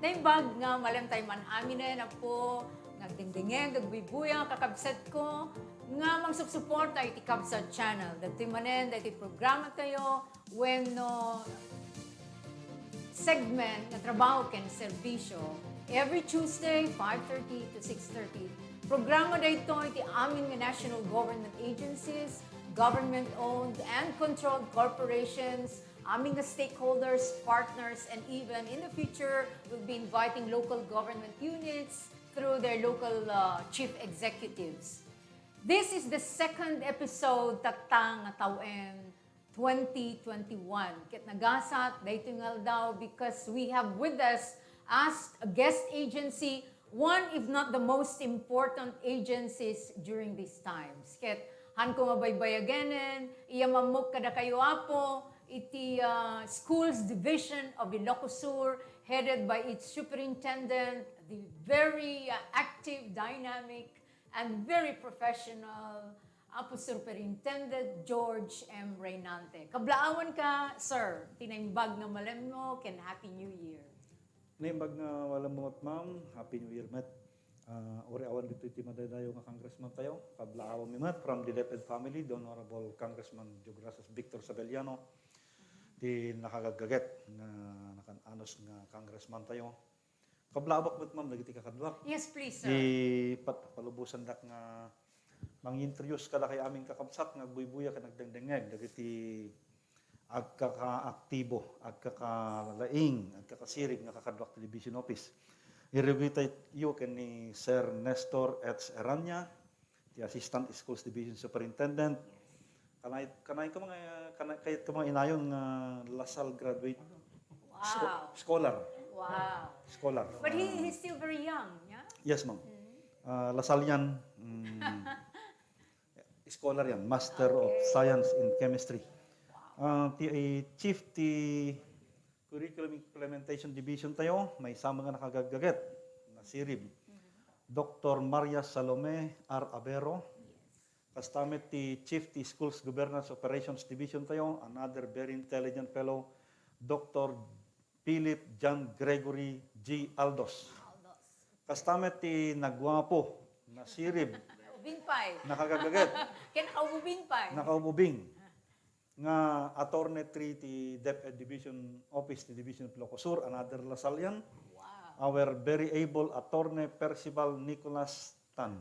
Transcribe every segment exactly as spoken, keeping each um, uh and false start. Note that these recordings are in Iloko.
Naimbag nga malem tayo man aminen, Apo, nga agdengdengngeg, agbuybuya, kakabsatko, nga mangsupsuporta iti Kabsat Channel. Dagitoy manen, dagiti programa tayo, wenno segment nga trabaho ken serbisyo. Every Tuesday, five thirty to six thirty, programa daytoy ti amin nga national government agencies, government-owned and controlled corporations, amin nga stakeholders, partners, and even in the future, we'll be inviting local government units through their local, uh, chief executives. This is the second episode tatta nga tawen twenty twenty-one. Ket nagasat daytoy nga aldaw because we have with us as a guest agency, one if not the most important agencies during these times. Ket hanko nga baybayagenen, iyamammok kadakayo, Apo, iti, uh, Schools Division of Ilocos Sur, headed by its superintendent, the very, uh, active, dynamic, and very professional, Apo Superintendent George M. Reynante. Kablaawan ka, sir, ti naimbag nga malemmo ken Happy New Year. Naimbag nga malemmo met, ma'am. Happy New Year met. Ah, uray awan ditoy ti madaydayaw nga congressman tayo. Kablaawan mi met from the DepEd family, the Honorable Congressman Deogracias Victor Sabelliano, ti nakagaggaget nga nakan-anos nga congressman tayo. Kablaawak met, ma'am, dagiti kakaduak. Yes, please, sir. Di pat-, palubosandak nga mangintroduce kadakay amin kakabsat nga agbuybuya ken agdengdengngeg dagiti agkakaaktibo, agkakalaing, agkakasirib nga kakaduak ti division office. Irugitayo ken ni Sir Nestor H. Erania, ti Assistant Schools Division Superintendent. Kanay-, kanay ko mga, kanay-, kayat ko mga inayon nga La Salle graduate. Wow. Scho-, scholar. Wow. Scholar. But he, he's still very young, yeah? Yes, ma'am. Mm. Ah, La Salle yan. Mm. Scholar yan. Master of Okay. Science in Chemistry. Wow. Ah, ti, eh, chief ti Curriculum Implementation Division tayo, maysa met nga nakagaggaget, nasirib. Mhm. Doktor Maria Salome R. Abero. Yes. Kasta met ti Chief ti Schools Governance Operations Division tayo, another very intelligent fellow, Doktor Philip John Gregory G. Aldos. Aldos. Kasta met ti naguapo, nasirib, Ubing pay. Nakagaggaget. Ken nakaubing pay. Nakaubing. Nga attorney three ti DepEd Division Office ti Division of Ilocos Sur, another La Salle yan. Wow. Our very able attorney Percival Nicolas Tan.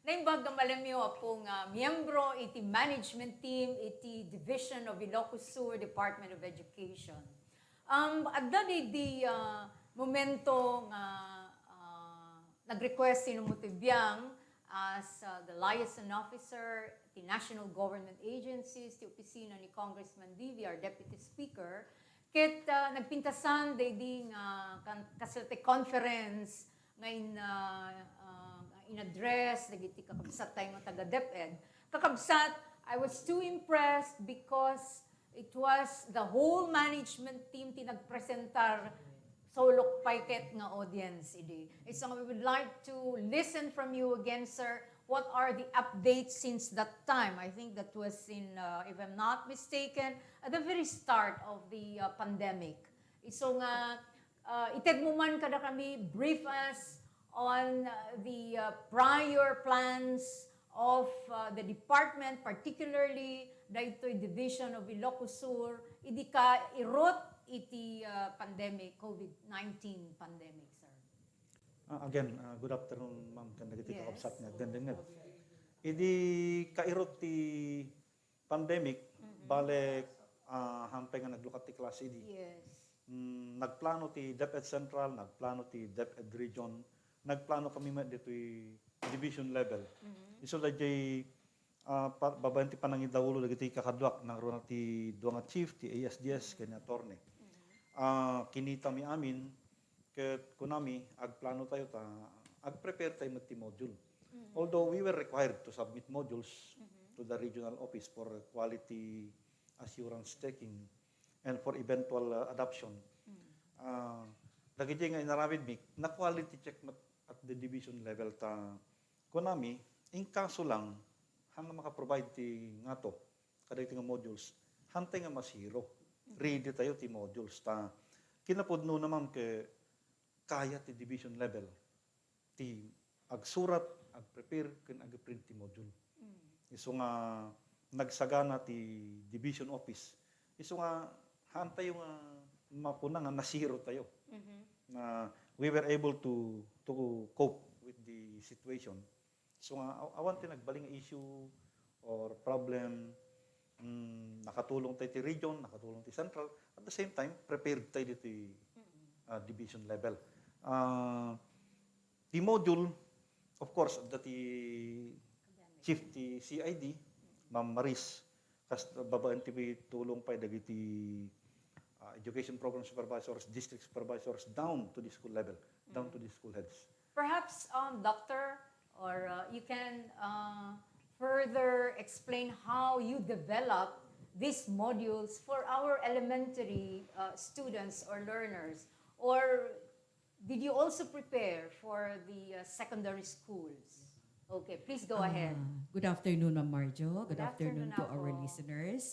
Naimbag nga malemyo, Apo, nga miyembro iti management team iti Division of Ilocos Sur, Department of Education. Um, adda di, di, ah, momento nga, ah, nag-request sino mo ti biang as, uh, the liaison officer ti national government agencies, ti opisina ni Congressman Vivi, our deputy speaker, ket, uh, nagpintasan daydi nga kan-, kaset ti conference nga in, uh, uh, in-address dagiti kakabsat tayo nga taga DepEd. Kakabsat, I was too impressed because it was the whole management team ti nagpresentar, sulok pay ket nga audience idi. So we would like to listen from you again, sir. What are the updates since that time? I think that was in, uh, if I'm not mistaken, at the very start of the, uh, pandemic. So nga, uh, ited mo man kada kami, brief us on, uh, the, uh, prior plans of, uh, the department, particularly daytoy Division of Ilocos Sur, idi kairut iti, uh, pandemic, COVID nineteen pandemic, sir. Ah, again, ah, good afternoon, ma'am, ken dagiti Yes. kakabsat nga agdengdengngeg. Idi kairut ti pandemic, Mm-mm. bale, ah, hampay nga naglukat ti klase idi. Yes. Mm, nagplano ti DepEd Central, nagplano ti DepEd Region, nagplano kami met ditoy division level. Mm-hmm. Isu daydiay, ah, pa-, babaen ti panangidauluda dagiti kakaduak, nangruna ti dua nga chief, ti A S D S, ken ni attorney. Mm-hmm. Ah, kinitami amin, ket kunami, agplano tayo ta, agprepare tayo met ti module. Mm-hmm. Although we were required to submit modules Mm-hmm. to the regional office for quality assurance checking and for eventual, uh, adoption. Mm. Ah, dagiti nga inaramid mi, na-quality check met at the division level ta kunami, in kaso lang, haan nga maka-provide ti ngato, kadagiti nga modules, hantay nga masiro. Mm. Ready tayo ti modules. Ta, kinapudno na, ma'am, ket kaya ti division level ti agsurat, agprepare, ken agprint ti module. Isu nga nagsagana ti division office. Isu nga haantayo nga makuna nga na-zero tayo. Na we were able to to cope with the situation. So nga, aw-, awan ti nagbalin nga issue or problem, mm, nakatulong tayo ti region, nakatulong ti central. At the same time, prepared tayo ditoy, ah, division level. Ah, ti module, of course, adda ti chief ti C I D, Ma'am Maris, kas babaen ti tulong pay dagiti, ah, education program supervisors, district supervisors, down to the school level, down to the school heads. Perhaps, um, Doctor, or uh, you can uh, further explain how you develop these modules for our elementary uh, students or learners, or did you also prepare for the uh, secondary schools? Okay, please go ahead. Ah, good afternoon, Ma'am Marjo. Good, Good afternoon, afternoon to our po. Listeners.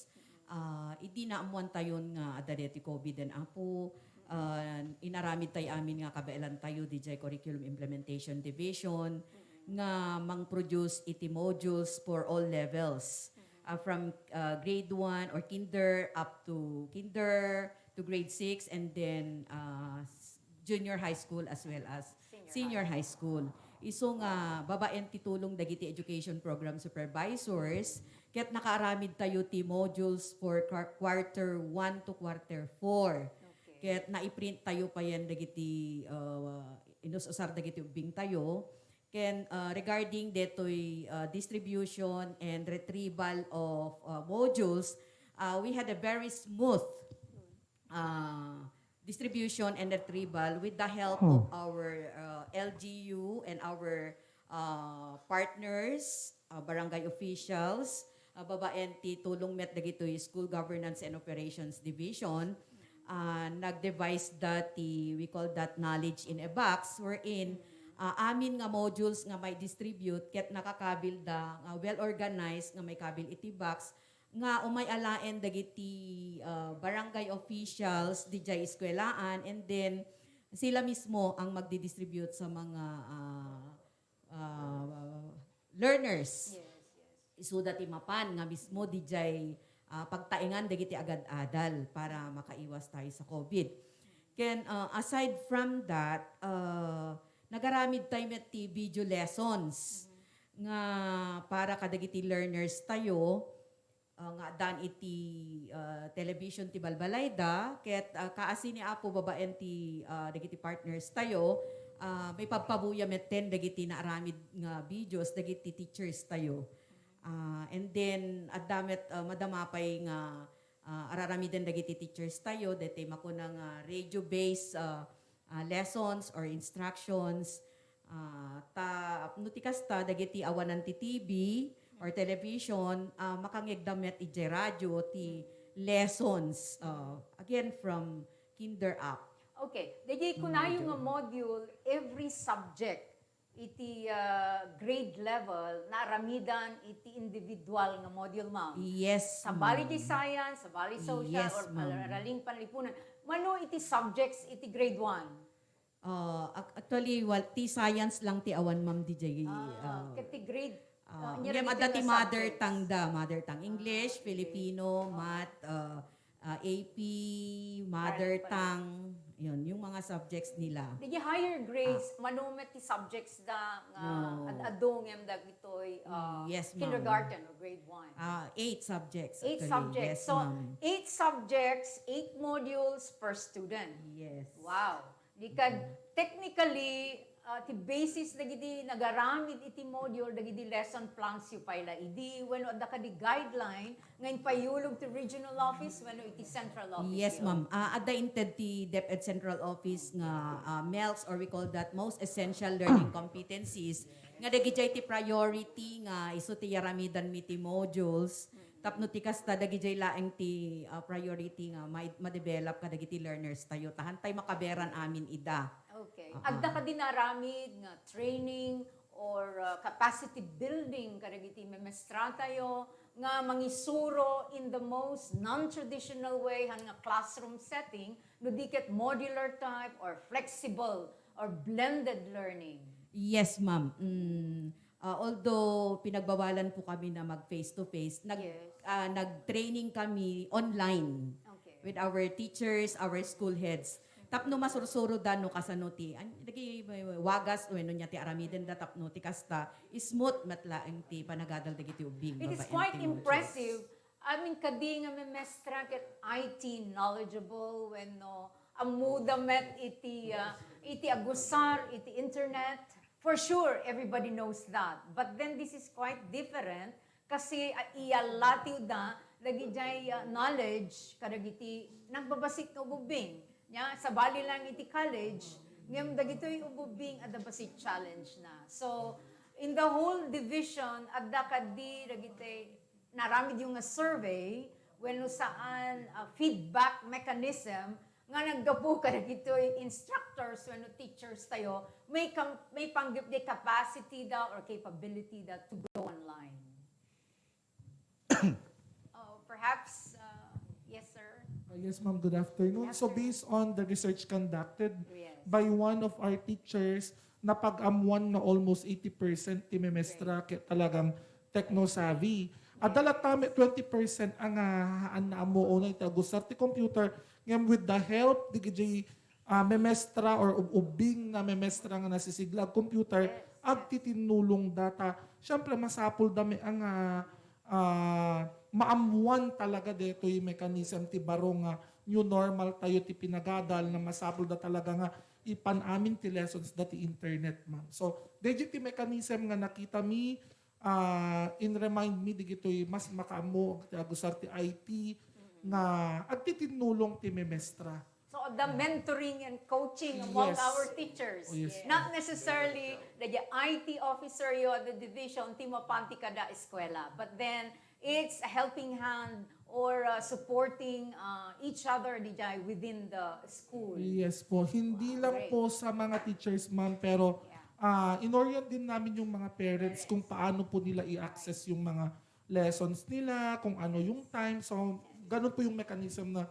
Ah, idi naammuan tayon nga adda deti COVID and apo, ah, inaramid tayo amin nga kabaelan tayo D J Curriculum Implementation Division nga mang-produce iti modules for all levels. Ah, from ah, grade one or kinder up to kinder to grade six and then ah, s- junior high school as well as Senior senior high school. Isu nga babaen ti tulong dagiti education program supervisors ket nakaaramid tayo ti modules for quar- quarter one to quarter four. Okay. Ket naiprint tayo payen dagiti uh, inus-usar dagiti ubbing tayo. Ken uh, regarding detoy uh, distribution and retrieval of uh, modules, uh, we had a very smooth uh, distribution and retrieval with the help of our uh, L G U and our uh, partners, uh, barangay officials, uh, babaen ti tulong met dagitoy School Governance and Operations Division. Uh, nag-devise da ti, we call that knowledge in a box, wherein uh, amin nga modules nga may distribute ket nakakabil da nga well organized nga may kabil iti box nga umay alaen dagiti ah, barangay officials didiay eskuelaan, and then sila mismo ang magdidistribute sa mga ah, ah, learners. Yes, yes. Isuda ti mapan nga mismo didiay ah, pagtaengan dagiti agad-adal para makaiwas tayo sa COVID. Ken ah, aside from that, ah, nagaramid tayo met ti video lessons nga para kadagiti learners tayo ah, nga addaan iti ah, television ti balbalayda ket ah, kaasi ni Apo babaen ti ah, dagiti partners tayo ah, maipabpabuya metten dagiti naaramid nga videos dagiti teachers tayo. Ah, and then adda met ah, madama pay nga ah, araramiden dagiti teachers tayo daytoy makuna nga radio based ah, ah, lessons or instructions. Ah, ta no ti kasta dagiti awanan ti T V or television, ah, makangngegda met idiay radio ti lessons ah, again from kinder up. Okay. Dagiti kunayo nga module, every subject iti ah, grade level naaramidan iti individual nga module, ma'am. Yes, Sabali ma'am. ti science, sabali social, Yes, or ma'am. araling panlipunan. Mano iti subjects iti grade one? Ah, ac- actually, wal, ti science lang ti awan, ma'am, D J. Ah, ah, ket ti grade, ah, inyara ngem dagiti adda ti nga mother subjects. tongue da, mother tongue. English, Ah, okay. Filipino, math, ah, ah, A P, mother Right. tongue, yun, yung mga subjects nila. Dagiti higher grades, mano met ti subjects da nga No. ad-adu ngem dagitoy ah, Yes, ma'am. kindergarten or grade one. Ah, eight subjects, Eight actually. subjects. Yes, So, ma'am. Eight subjects, eight modules per student. Yes. Wow. Di kad, technically, ah, ti basis dagiti nagaramid iti module, dagiti lesson plans yu pay la idi, wenno adda kadi guideline nga impayulog ti regional office wenno iti central office? Yes, yu? Ma'am. Ah, adda inted ti DepEd Central Office nga ah, MELCs, or we call that most essential learning competencies, nga dagidiay ti priority nga isu ti yaramidan mi ti modules. Tapno ti kasta, dagidiay laeng ti ah, priority nga ma- ma-develop kadagiti learners tayo. Ta haantay makaberan amin ida. Okay. Ah, Adda ah. kadi naaramid nga training or uh, capacity building kadagiti memestra tayo nga mangisuro in the most non-traditional way han nga classroom setting, no di ket modular type or flexible Or blended learning? Yes, ma'am. Mm. Ah, although pinagbawalan po kami na mag face to face, nag Yes. ah, nag-training kami online Okay. with our teachers, our school heads. Tapno masursuro da no kasano ti an, dagi wagas wenno nia ti aramiden da tapno ti kasta smooth met laeng ti panagadal dagiti ubbing. It is babaen quite ti modules. Impressive. I mean, kadi nga memestra ket I T knowledgeable wenno ammoda met iti ah, iti agusar iti internet. For sure, everybody knows that. But then this is quite different kasi ah, iyalatiw da dagidiay ah, knowledge kadagiti nagbabassit nga ububbing. Nya, sabali lang iti college, ngem dagitoy ububbing adda bassit challenge na. So, in the whole division, adda kadi dagiti naramidyo nga survey wenno saan ah, feedback mechanism nga naggapu kadagitoy instructors wenno teachers tayo may kam- may panggep di capacity da or capability da to go online. Oh, perhaps, uh, yes, sir. Uh, yes, ma'am. Good afternoon. So Afternoon. Based on the research conducted Yes. by one of our teachers, napag-ammuan na almost eighty percent ti memestra ket talagang techno-savvy. Adda latta met twenty percent ang ah, haan na ammo unay ti agusar ti computer ngem with the help digiti ah, memestra or ub- ubbing nga memestra nga nasisigla ag computer, Yes, yes. Agtitinnulong data. Siyempre masapul da met ang ah, ah, maammuan talaga detoy mechanism ti baro nga new normal tayo ti pinagadal na masapul da talaga nga ipan amin ti lessons da ti internet, ma'am. So, daydi ti mechanism nga nakita mi ah, in remind mi digitoy mas makaammo ti agusar ti I T nga agtitinnulong ti memestra. So, the mentoring and coaching among Yes. our teachers. Oh, yes. Not necessarily the I T officer yo at the division ti mapan ti kada eskwela, but then it's a helping hand or uh, supporting uh, each other dijay within the school. Yes po. Hindi lang Great. Po sa mga teachers, ma'am, pero Yeah. ah, inorient din namin yung mga parents kung paano po nila i-access yung mga lessons nila, kung ano yung time. So, ganun po yung mechanism na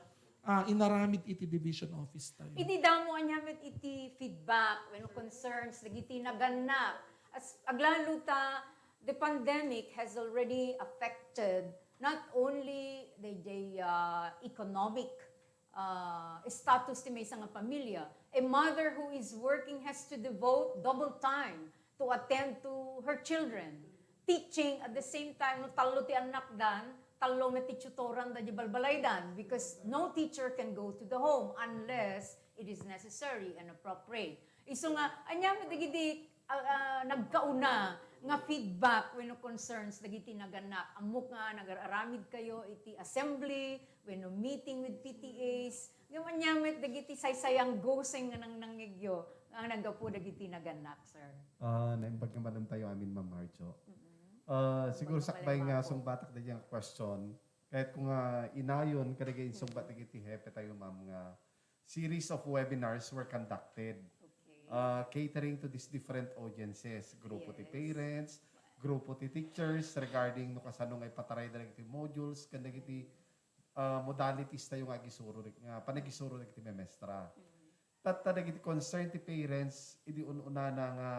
ah, inaramid iti division office tayo. Iti damo ania met iti feedback wenno concerns dagiti nagannak. As aglalo ta, the pandemic has already affected not only the, the uh, economic uh, status ti maysa nga pamilya. A mother who is working has to devote double time to attend to her children. Teaching at the same time, no tallo ti annakdan, tallo met ti tutoran da di balbalaydan because no teacher can go to the home unless it is necessary and appropriate. Isu nga, ania met dagiti ah, ah, nagkauna nga feedback wenno concerns dagiti nagannak. Ammok nga nagararamid kayo iti assembly wenno meeting with P T As. Ngem ania met dagiti saysayang guseng nga nangnangngegyo nga naggapu dagiti nagannak, sir? Ah, naimbag nga manen tayo amin, Ma'am Marjo. Ah, siguro Baka sakbay pala nga mako. Sungbatak dagiti nga question. Kahit kung nga inayon, kadagiti insungbat dagiti hepe tayo, ma'am, nga series of webinars were conducted. Okay. Ah, catering to these different audiences. Grupo ti Yes. Parents, grupo ti teachers regarding no kasano nga ipataray dagiti modules, kan dagiti ah, modalities tayo nga agisuro, nga panagisuro dagiti memestra. Tatta dagiti concern ti parents, idi un-unana nga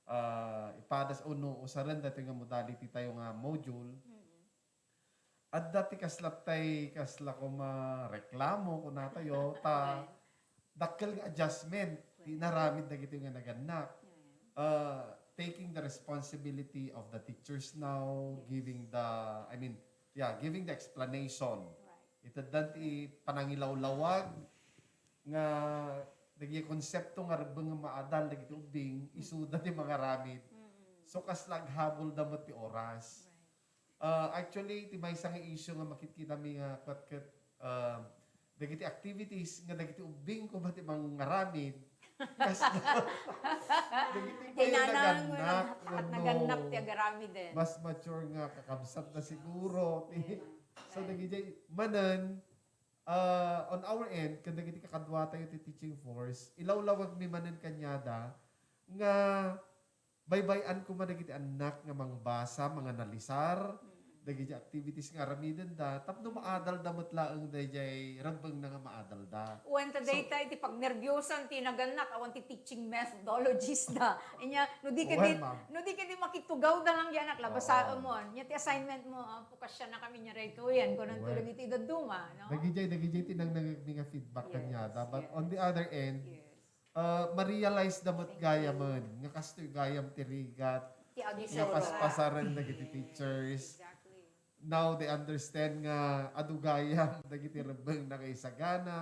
ah, ipadas o no usaren datoy nga modality tayo nga module. Adda ti kasla tay, kasla koma reklamo, kunatayo, ta dakkel nga adjustment ti inaramid dagiti nga nagannak. Uh, taking the responsibility of the teachers now, giving the, I mean, yeah, giving the explanation. Right. Iteddan ti panangilawlawag nga dagiti konsepto nga rebbeng nga maadal dagiti ubbing, isuda ti mangaramid. So, kasla aghabol da met ti oras. Uh, actually, ti maysa nga issue nga makitkitami nga ket, ket, uh, dagiti activities nga dagiti ubbing koma ti mangaramid. Kas-, dagiti Kay nanang, nagannak, nag-, no? nagannak ti agaramiden. Mas mature nga kakabsat na siguro. Ti, Yeah. So, dagiti manen, uh, on our end, kan dagiti kakadua tayo ti teaching force, ilawlawag mi manen kaniada nga baybay-an koma dagiti annak nga mangbasa, manganalisar, dagiti activities nga aramidenda tapno maadalda met laeng daydiay rebbengna nga maadalda. Wen ta dayta iti pagnerbiosan ti nagannak, awan ti teaching methodologies da. Inya, no di kadi, no di kadi makitugawda lang yan, aklabasa mo. Nya ti assignment mo, ah, pukasyan na kami niya rayto yan, kunan to dagiti dadduma, no? Dagijay, dagijay ti nangnangmi nga feedback kaniada. But on the other end, uh, ma-realize da met gayamen nga kastoy gayam ti rigat nga paspasaren dagiti teachers. Exactly. Now they understand nga adu gayam dagiti rebbengna nga isagana,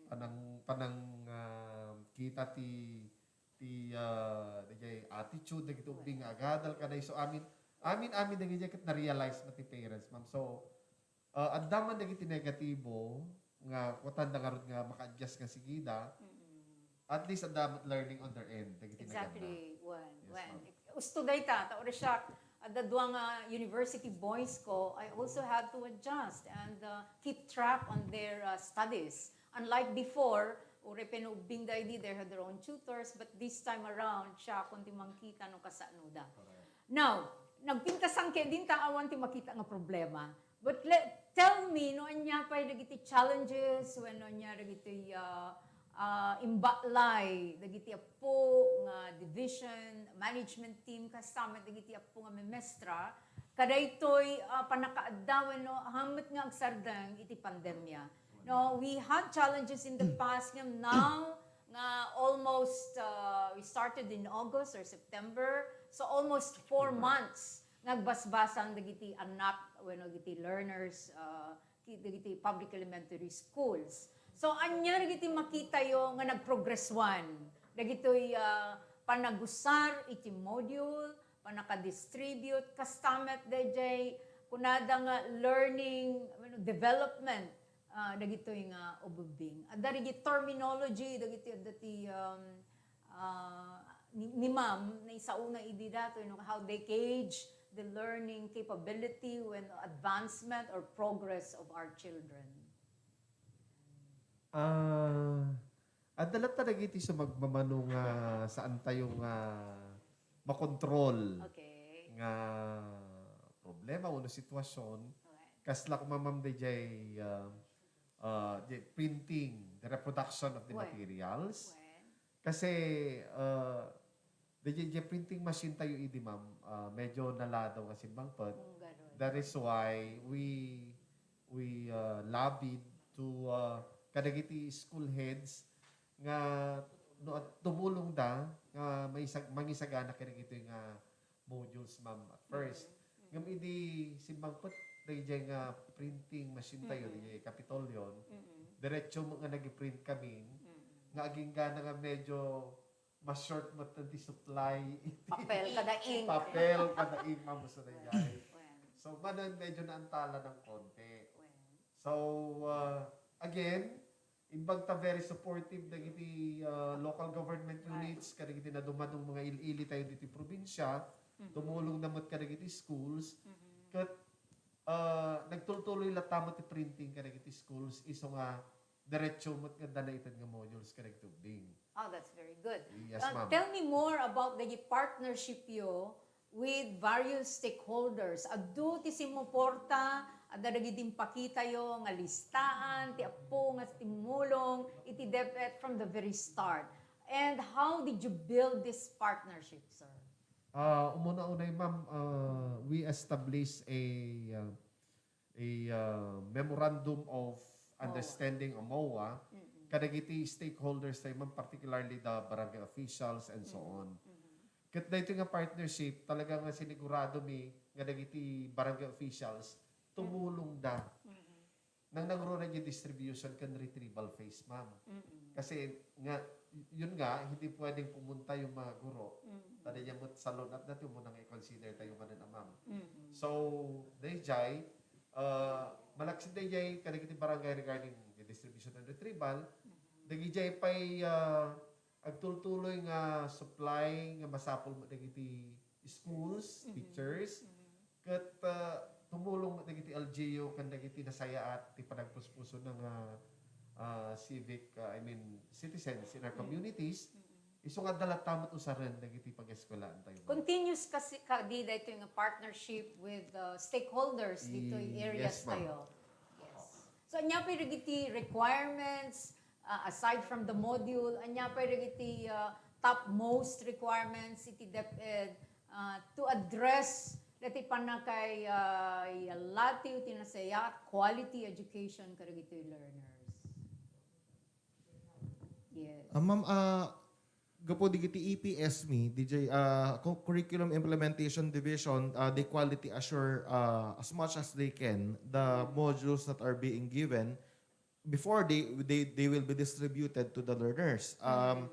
panang, panang, ah, kita ti, ti, ah, dagiti attitude dagiti ubbing nga agadal kadayso amin. Amin, amin dagiti ket na-realize na ti parents, ma'am. So, ah, adda man dagiti negatibo nga kutanda ngarud nga maka-adjust nga sigida, at least adda met learning on their end dagiti naganna. Exactly. Wen, wen. Usto dayta, ta uray siak, adda dua nga university boys ko, I also had to adjust and uh, keep track on their uh, studies. Unlike before, uray pinubbing da idi, they had their own tutors, but this time around, siakon ti mangkita no kasano da. Now, nagpintasan ket dinta awan ti makita nga problema. But let, tell me, no ania pay dagiti challenges, wenno ania dagiti uh, uh, imbaklay dagiti appo nga division, management team, kasta met dagiti appo nga memestra, kadaytoy uh, pannakaadda wenno haan met nga agsardeng iti pandemia. No, we had challenges in the past, ngem now nga almost uh, we started in August or September, so almost four months nga agbasbasan dagiti anak wenno dagiti learners uh, dagiti public elementary schools. So ania dagiti makitayo nga nagprogresuan dagitoy uh, panagusar iti module, panakadistribute, kasta met dayjay kunada nga learning, ano, development uh, dagitoy nga ububbing. Adda dagiti terminology dagiti adda ti um, uh, ni, ni ma'am na isauna idi datoy, no, how they gauge the learning capability when advancement or progress of our children. Ah, adda latta dagiti sumagmamano nga saan tayo nga makontrol Okay. nga problema wenno sitwasyon. Alright. Kasla koma, ma'am, dayjay, ah, ah, di printing, the reproduction of the Wen. materials. Wen. Kasi, ah, dayjay, dayjay printing machine tayo idi, ma'am, ah, medyo naladaw nga simmangpet. Kung ganun. That is why we, we, ah, lobbied to, ah, kadagiti school heads nga no, at tumulong da nga maisag-, mangisagana kadagitoy nga modules, ma'am, at first. Ngem idi simmangpet dayjay nga printing machine tayo, dayjay Kapitolyon, diretso met nga nag-print kami, nga agingga na nga medyo ma-short met ti supply iti Papel kada ink. papel kada ink, ma'am, so dayjay. Wen. So, manen medyo naantala ng konti. Wen. So, uh, again, imbag ta very supportive dagiti uh, local government units, kadagiti nadumadung mga il-ili tayo diti probinsya, tumulong na met kadagiti schools, ket uh, nagtultuloy latta met ti printing kadagiti schools, isu nga diretso met nga adda naited nga modules kadagiti ubbing. Oh, that's very good. Yes, Uh, ma'am. Tell me more about the partnership yo with various stakeholders. Adu ti simmuporta, adda dagiti impakitayo nga listaan ti appo nga timmulong iti DepEd from the very start. And how did you build this partnership, sir? Ah, umuna-unay, ma'am, ah, we established a, ah, a, ah, memorandum of understanding o MOA kadagiti stakeholders tayo, ma'am, particularly the barangay officials and so on. Ket daytoy nga partnership, talaga nga sinigurado mi nga dagiti barangay officials tumulong da nang nangruna diay distribution ken retrieval phase, ma'am. Kasi nga, y-, yun nga, hindi pwedeng pumunta yung mga guro. Tada diyan mo't salon at dati mo nang i-consider tayo manen a ma'am. So, dayjay, uh, malaksid dayjay kadagiti barangay regarding the distribution and retrieval. Dagijay pay, uh, agtultuloy nga supply nga masapul met dagiti schools, teachers, ket, uh, tumulong met dagiti L G U ken dagiti nasayaat ti panagpuspusona nga, uh, civic, uh, I mean, citizens in our communities. Isu nga adda latta met usaren dagiti pag-eskwelaantayo, ma'am. Continuous kasi kadi daytoy nga partnership with uh, stakeholders ditoy Y- areas yes, ma'am. tayo. Yes. So, anya pay dagiti requirements uh, aside from the module, anya pay dagiti uh, topmost requirements iti DepEd uh, to address dati pannakay uh, latio ti nasayaat quality education kadagitoy learners. Yes. Ah, ma'am, ah, gapu digiti E P S mi, D J, ah, cu- Curriculum Implementation Division, ah, they quality assure ah, as much as they can the modules that are being given before they they, they will be distributed to the learners. Um,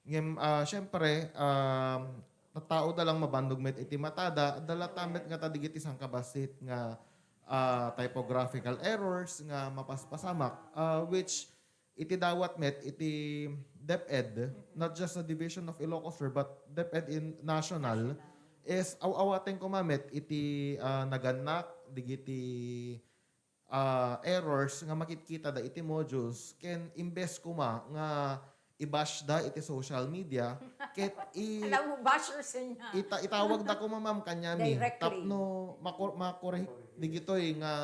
ngem, ah, syempre, um, tattao da lang mabannogmet iti matada, adda latta met nga ta digiti sangkabassit nga ah, typographical errors nga mapaspasamak, ah, which iti dawat met iti DepEd, not just the Division of Ilocos Sur, but DepEd in national, is aw-awaten koma met iti ah, nagannak digiti ah, errors nga makitkitada iti modules ken imbes koma nga i-bash da iti social media ket i- Alam mo, bashers niya. Ita itawag da koma, ma'am, kanyami Directly. Tapno makor- makorek digitoy nga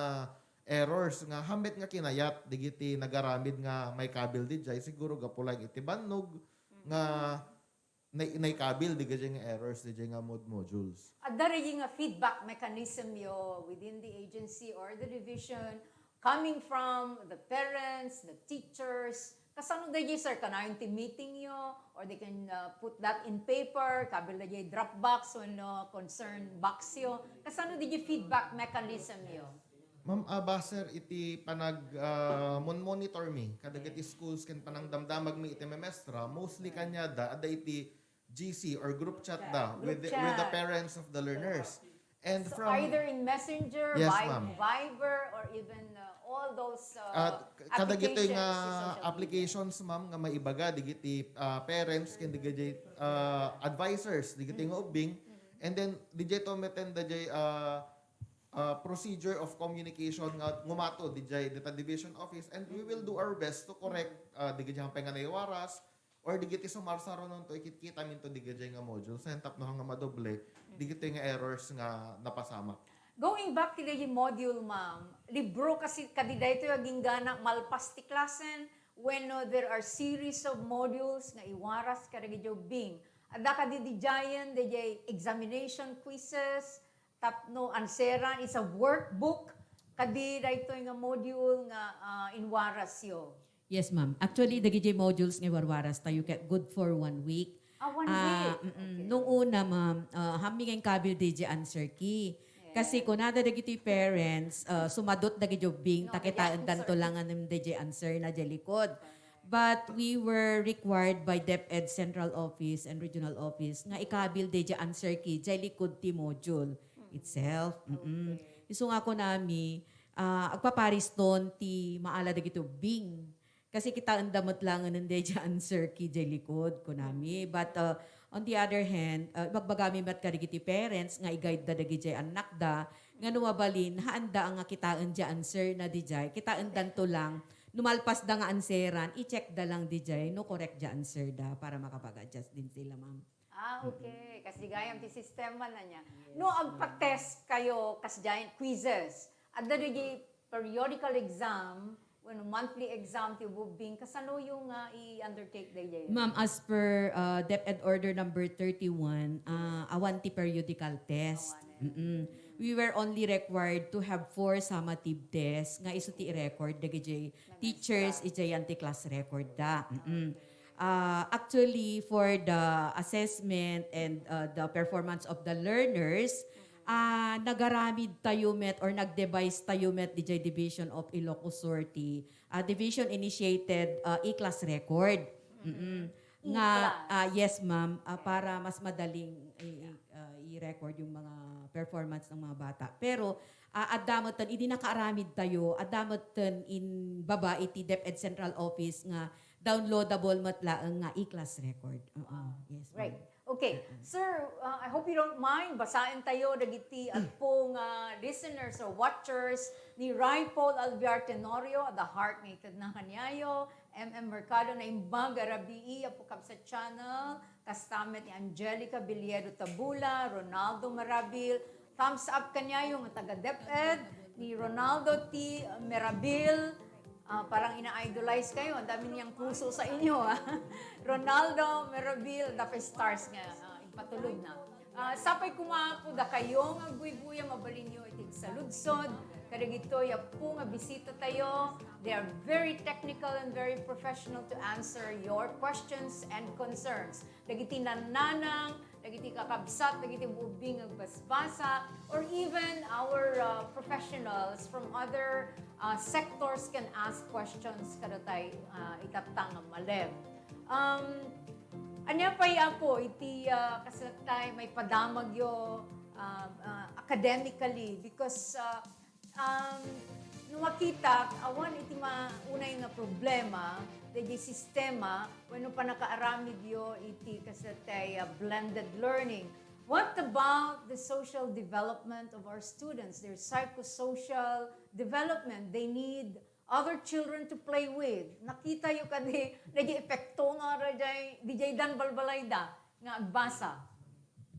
errors nga hammet nga kinayat digiti nagaramid nga maikabil dijay, siguro gapu lang iti bannog nga nay- naikabil digijay nga errors dijay nga mod modules. Adda rigi nga feedback mechanism yo within the agency or the division coming from the parents, the teachers. Kasano dayjay, sir? Kanayon ti meeting yo or they can uh, put that in paper, kabil dayjay drop box wenno concern box yo. Kasano dayjay feedback mechanism yo? Ma'am, ah, baser iti panag ah, mon- monitor mi kadagiti schools ken panangdamdamag mi iti memestra, mostly kaniada adda iti G C or group chat da Group with the, with the chat. Parents of the learners. And So from either in Messenger, Yes, Vi- ma'am. Viber, or even uh, all those Ah, uh, k- kadagitoy applications, nga sa social media. Applications, ma'am, nga maibaga digiti ah, parents ken digiti ah, advisors digiti nga ubbing. And then dijay to meten dayjay ah, ah, procedure of communication nga ngumato dijay dita division office, and we will do our best to correct ah, digiti hampay nga naiwaras or digiti sumarsarononto ikitkitaminto digijay nga module. Sen tapno nga madoble digiti nga errors nga napasamak. Going back ti dayjay module, ma'am, libro kasi kadi daytoy aginggana malpas ti klasen wenno there are series of modules nga iwaras kadagiti ubbing. Adda kadi dijayen dayjay examination quizzes tapno answeran, is a workbook kadi daytoy nga module nga ah, inwarasyo. Yes, ma'am. Actually, dagiti modules nga warwaras tayo ket good for one week. Ah, one Ah, week. mm-mm. Okay. Nung una, ma'am, ah, hamming nga inkabil dayjay answer key. Kasi kunada dagiti parents, ah, sumadot dagiti ubbing, No, ta kitaendan dagiti to answer. Lang anem dayjay answer na jay likod. But we were required by DepEd Central Office and Regional Office nga ikabil dayjay answer key jay likod ti module itself. Mm-mm. Isu nga kunami, ah, agpapariston ti maala dagiti ubbing. Kasi kitaenda met langen dayjay answer key jay likod, kunami. But uh, on the other hand, uh, ibagbagami met kadagiti parents nga i-guide da dagijay annakda nga no mabalin, haanda nga kitaen jay answer na dijay, kitaendan to lang, no malpas da nga answeran, i-check da lang dijay no correct jay answer da para makapag-adjust din sila, ma'am. Ah, okay. Kasi gayam ti sistema na niya. No, agpa-test kayo, kas giant quizzes. Adda dagiti periodical exam, when monthly exam ti ubbing, kasano yung uh, i-undertake dayjay? Ma'am, as per uh, DepEd Order number thirty-one, uh, awan ti periodical test. Mm-mm. We were only required to have four summative tests nga isu ti i-record dagiti teachers iti class record da. Mm-mm. Uh, actually, for the assessment and uh, the performance of the learners, uh, nagaramid tayo met or nag-devise tayo met dijay Division of Ilocos Sur ti uh, division initiated uh, e-class record. Mm-mm. Nga, ah, yes, ma'am, ah, para mas madaling i- i- ah, i-record yung mga performance ng mga bata. Pero ah, adda metten, idi nakaaramid tayo, adda metten in baba iti DepEd Central Office nga downloadable met laeng nga e-class record. Oo, yes, ma'am. Right. Okay, sir, uh, I hope you don't mind. Basaen tayo dagiti adda nga listeners or watchers ni Ray Paul Alvear Tenorio, The Heart nga ited na kaniayo, M M Mercado, naimbag a rabii, Apo Kabsat Channel, kasta met ni Angelica Villedo Tabula, Ronaldo Marabil, thumbs up kaniayo nga taga DepEd, ni Ronaldo T. Merabil, ah, parang ina-idolize kayo, ang dami niyang puso sa inyo, ah. Ronaldo Merabil, the stars nga, ah, ipatulog na. Ah, sapay koma po da kayo nga agbuybuya, mabalinyo iti saludsod, kadagitoy a po nga bisita tayo. They are very technical and very professional to answer your questions and concerns. Dagiti nannanang, dagiti kakabsat, dagiti ubbing agbasbasa, or even our, uh, professionals from other, uh, sectors can ask questions kadatay, uh, itatta nga malem. Um, ania pay, Apo, iti, uh, kasla tay maipadamagyo, uh, uh, academically? Because, uh, um, no makita, awan iti ma-, unay nga problema, dagiti sistema, wenno pannakaaramidyo iti kasla tay, uh, blended learning. What about the social development of our students, their psychosocial development? They need other children to play with. Nakitayo kadi, dagiti epekto nga daydiay, daydiay dan balbalayda nga agbasa.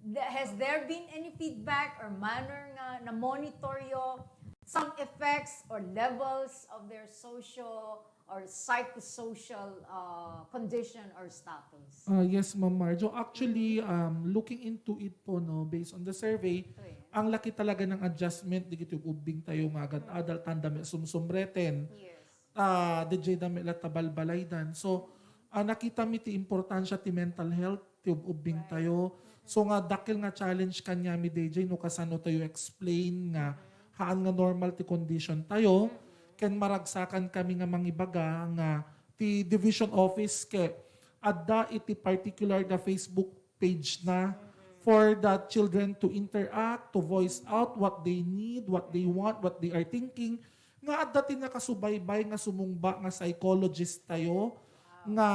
Th-, has there been any feedback or manner nga na-monitoryo some effects or levels of their socio or psychosocial, uh, condition or status? Ah, yes, Ma'am Marjo. Actually, um, looking into it po, no, based on the survey, Ito eh. ang laki talaga ng adjustment, dagiti ubbing tayo nga agad-adal, tanda met sumsumreten. Yes. Ah, daydiay da met latta balbalaydan. So, ah, nakita mi ti importansya ti mental health, ti ubbing Right. tayo. So, nga dakkel nga challenge kaniami daydiay, no, kasano tayo explain nga haan nga normal ti condition tayo, ken maragsakan kami nga mangibaga nga ti division office ket adda iti particular nga Facebook page na for the children to interact, to voice out what they need, what they want, what they are thinking. Nga adda ti nakasubaybay nga sumungba nga psychologist tayo, nga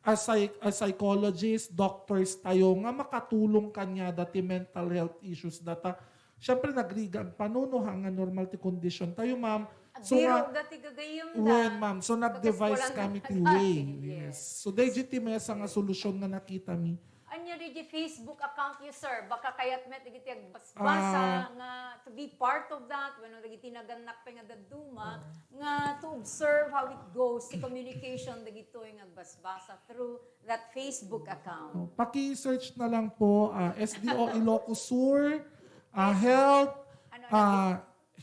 a psy-, a psychologist, doctors tayo nga makatulong kaniada ti mental health issues data. Siyempre, nagrigat pa, no, no, ha, nga normal ti condition tayo, ma'am. So, Biro nga, dati gagayem da. Wen, ma'am. So, nag-devise Kakaswalan kami na ti dati. Way. Yes. Yes. So, daydi ti mesa nga solusyon nga nakita mi. Ania daydi Facebook account yo, sir? Baka kayat met dagiti agbasbasa Ah. nga to be part of that, wenno dagiti nagannak pay nga dadduma, Ah. nga to observe how it goes, ti communication dagitoy nga agbasbasa through that Facebook account. Oh, paki-search na lang po, ah, S D O Ilocos Sur, ah, Health, Ano, ano, ah,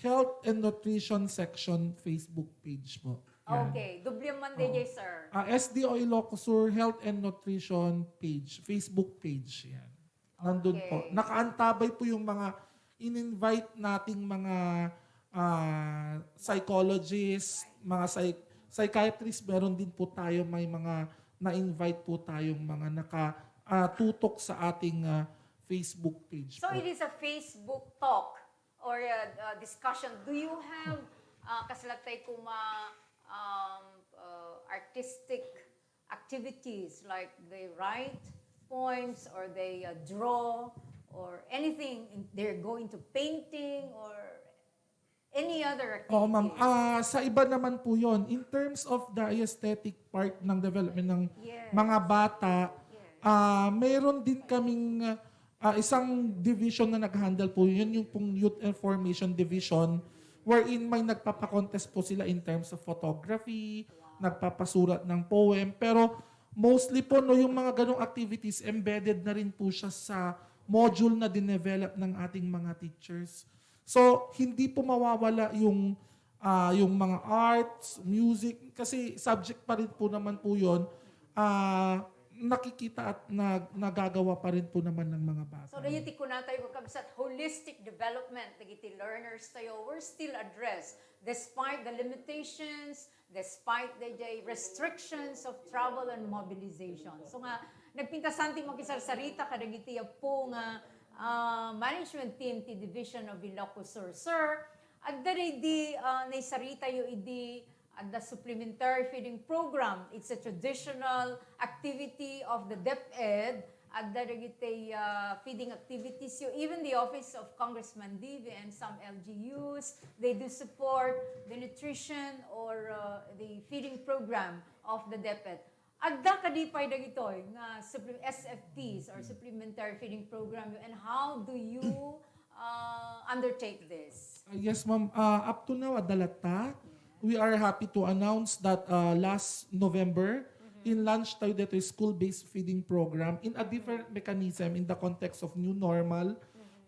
Health and Nutrition Section Facebook page po. Yan. Okay, dublian man din, Oh. sir. Ah, S D O Ilocos Sur Health and Nutrition page, Facebook page. Yan. Nandun po. Okay. Nakaantabay po yung mga in-invite nating mga, ah, psychologist, mga psy-, psychiatrist, meron din po tayo, may mga na-invite po tayong mga naka, ah, tutok sa ating, ah, Facebook page So, po. It is a Facebook talk or a, a discussion. Do you have, uh, kasla tay koma, um, uh, artistic activities like they write poems or they, uh, draw or anything? In, they're going to painting or any other activities? Oo, ma'am. Ah, sa iba naman po yon. In terms of the aesthetic part ng development ng Yes. mga bata, Yes. ah, mayroon din kaming, ah, isang division na nag-handle po. Yun yung pong Youth Information Division, wherein may nagpapakontest po sila in terms of photography, nagpapasulat ng poem. Pero mostly po, no, yung mga ganong activities, embedded na rin po siya sa module na dinevelop ng ating mga teachers. So, hindi po mawawala yung, ah, yung mga arts, music, kasi subject pa rin po naman po yun, ah, nakikita at nag-, nagagawa pa rin po naman ng mga bata. So, daydi ti kunatayo, kakabsat, holistic development dagiti learners tayo were still addressed despite the limitations, despite the, the restrictions of travel and mobilization. So nga, nagpintasan ti makisarsarita kadagiti apo nga, ah, management team ti Division of Ilocos Sur. Sir, adda daydi, ah, naisaritayo idi adda supplementary feeding program. It's a traditional activity of the DepEd Adda dagiti, uh, feeding activities, you, even the office of Congressman Divi and some L G Us, they do support the nutrition or, uh, the feeding program of the DepEd. Adda kadi pay dagitoy nga supple-, S F Ps or supplementary feeding program, and how do you, uh, undertake this? Uh, yes, ma'am. Uh, up to now, adda latta. We are happy to announce that, uh, last November, in-launch tayo dito yung school-based feeding program in a different mechanism in the context of new normal,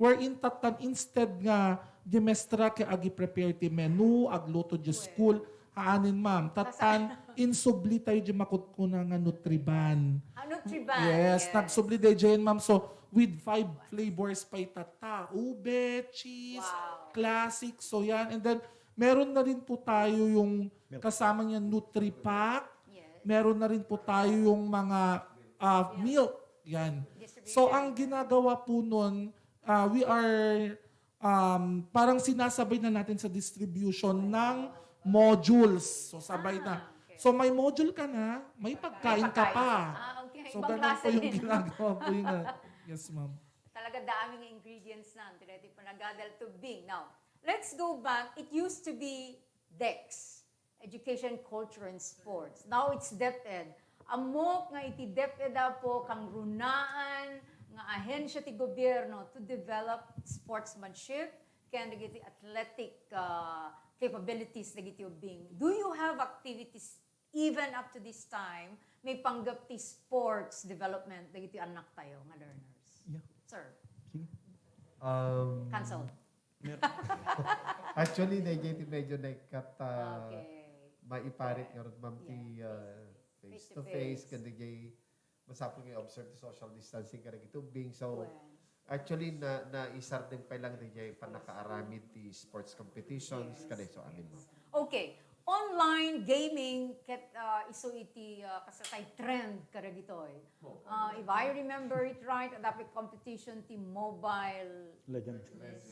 wherein tattan instead nga di mestra kay agi-prepare ti menu, agluto di school, haanin, ma'am. Tattan, insubli tayo di makutkuna nga Nutriban. Ah, Nutriban, Yes, yes. nagsubli tayo dyan, ma'am. So, with five flavors pa itata. Ube, cheese, Wow. classic. So, yan. And then, meron na rin po tayo yung Milk. kasama niya Nutripack. Yes. Meron na rin po tayo yung mga, ah, milk. Yan. Distribution. So, ang ginagawa po nun, ah, we are, um, parang sinasabay na natin sa distribution ng modules. So, sabay na. Ah, okay. So, may module ka na, may pagkain ka Pagkain. pa. Ah, okay. So, Ibang ganun klase po yung din. ginagawa po yun. Yes, ma'am. Talaga daming ingredients na. Tira ti panagadal to being. Now, let's go back. It used to be DEX, Education, Culture, and Sports. Now it's DepEd. Ammok nga iti DepEd, Apo, kangrunaan nga ahensya ti gobierno to develop sportsmanship ken dagiti athletic, uh, capabilities dagiti ubbing. Do you have activities even up to this time, maipanggep ti sports development dagiti annaktayo nga learners? Yeah. Sir. Sige. Um, Cancel. Mer- Actually, dayjay ti medyo naikat, ah, Okay. maiparit ngarud, ma'am, ti, Yeah, ah, face to face. face to face, ken dayjay masapul nga i-observe ti social distancing kadagiti ubbing. So, Well. actually, na, naisardeng pay lang dayjay pannakaaramid ti sports competitions, Yes. kadayso amin, ma'am. Okay. Online gaming ket, ah, isu iti, ah, kasatay trend kadagitoy. Ah, if I remember it right, adda pay competition ti Mobile Legend.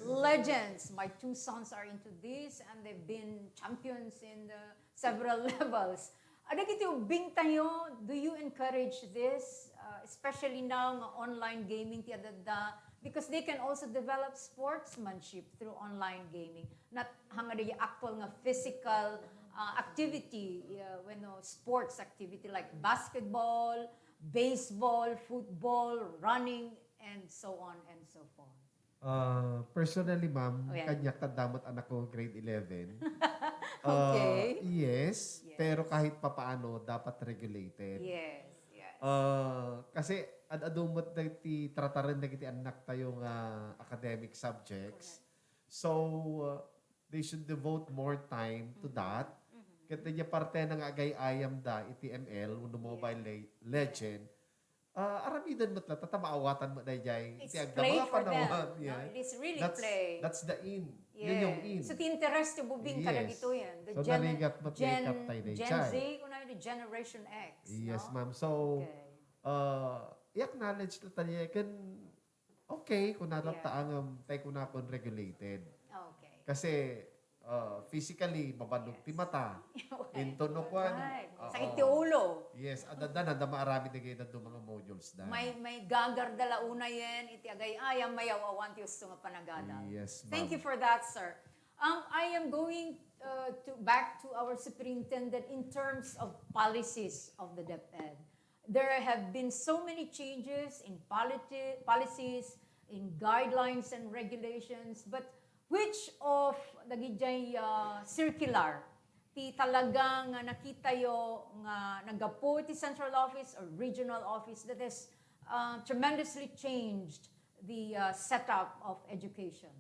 Legends. My two sons are into this and they've been champions in the several levels. Adagiti ubbing tayo, do you encourage this, uh, especially now nga online gaming ti adda, because they can also develop sportsmanship through online gaming. Not hangad di actual nga physical, uh, activity, uh, wenno sports activity like basketball, baseball, football, running, and so on and so forth. Ah, personally, ma'am, Oh, yan. kaniak ta damot anak ko grade eleven. Ah, Okay. yes, Yes. pero kahit papaano, dapat regulated. Yes, yes. Ah, kasi ad-adu met dagiti trataren dagiti annak tayo nga academic subjects. Correct. So, uh, they should devote more time to Mm-hmm. that. Mm-hmm. Ket diay parte na nga agay-ayam da iti M L wenno Mobile Yeah. Le-, Legend, ah, aramiden met latta ta maawatan met dayjay It's iti agda play mga for them, panawan, no? yeah. It is really That's, play. that's the in. Yun yung Yeah. in. So, ti interest ti ubbing Yes. kadagito yan. The So, gen-, narigat met gen-, kaptay na Gen ichay. Z, kuna the Generation X, Yes, no? ma'am. So, Okay. uh, i-acknowledge latta niya, kan, okay, kuna Yeah. latta ang, um, tay kuna kun regulated. Okay. Kasi, uh, physically, mabannog ti Yes. mata. Okay. Into no kwan. Right. Oo. Sakit ti ulo. Yes, adda, adda, adda maaramid dagiti adda mga modules da. May, may gagarda la unayen iti agay-ayam, mayaw-awan ti usto nga panagada. Yes, Thank ma'am. you for that, sir. Um, I am going, uh, to, back to our superintendent in terms of policies of the DepEd. There have been so many changes in politi-, policies, in guidelines and regulations, but which of dagijay, uh, circular ti talaga nga nakitayo nga naggapu iti central office or regional office that has, uh, tremendously changed the, uh, setup of education?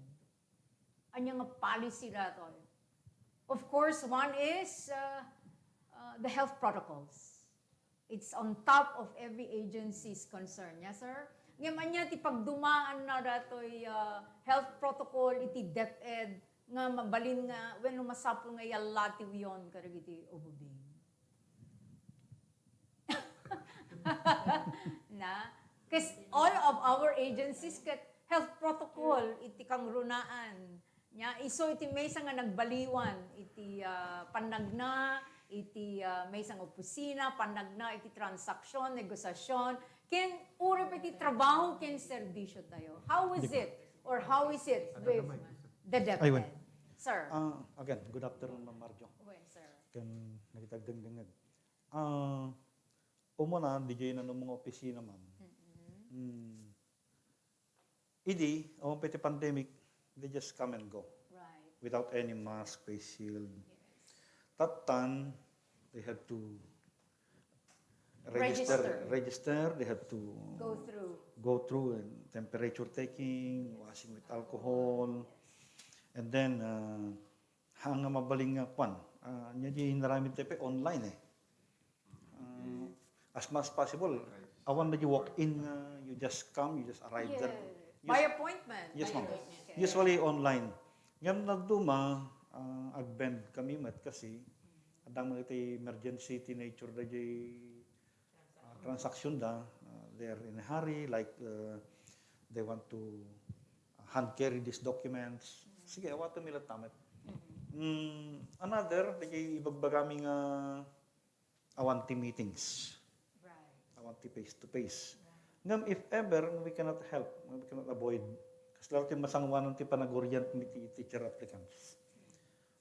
Ania nga policy datoy? Of course, one is, uh, uh, the health protocols. It's on top of every agency's concern. Yes, sir? Ngem ania ti pagdumaan na datoy, uh, health protocol iti DepEd nga mabalin nga, wenno masapul nga iallatiwyon kadagiti ububing? Na? 'Cause all of our agencies ket health protocol iti kangrunaan. Nia, isu iti maysa nga nagbaliwan iti, ah, pannagna iti, ah, maysa nga opisina, pannagna iti transaksyon, negosasyon, ken uray pay ti trabaho ken serbisyo tayo. How is it or how is it with the DepEd? Ay, well. Sir. Ah, again, good afternoon, Ma'am Marjo. Well, sir. Ken nakitagdengdengngeg. Ah, umuna, diay nanum nga opisina, ma'am. Mm-mm. Mm. Idi, awan pa iti pandemic, they just come and go. Right. Without any mask, face shield. Yes. That time, they had to register, Register. register, they had to Go through. go through and temperature taking, washing with alcohol. And then, uh, ha nga mabalin nga kwan, ah, nia di inaramid tayo online eh. Ah, as much as possible, awan na di walk-in nga you just come, you just arrive there. Yes. By appointment. Yes, ma'am. Okay. Usually online. Ngem dadduma, ah, agbend kami met kasi adda met iti emergency ti nature daydiay, ah, transaction da, ah, they're in a hurry, like, uh, they want to hand carry these documents. Sige, awaten mi latta met. Mm, another, dagiti ibagbagami nga awan ti meetings. Right. Awan ti face to face. Right. Ngem if ever we cannot help, we cannot avoid, kasla ti masanguanan ti panagurian ti teacher applicants.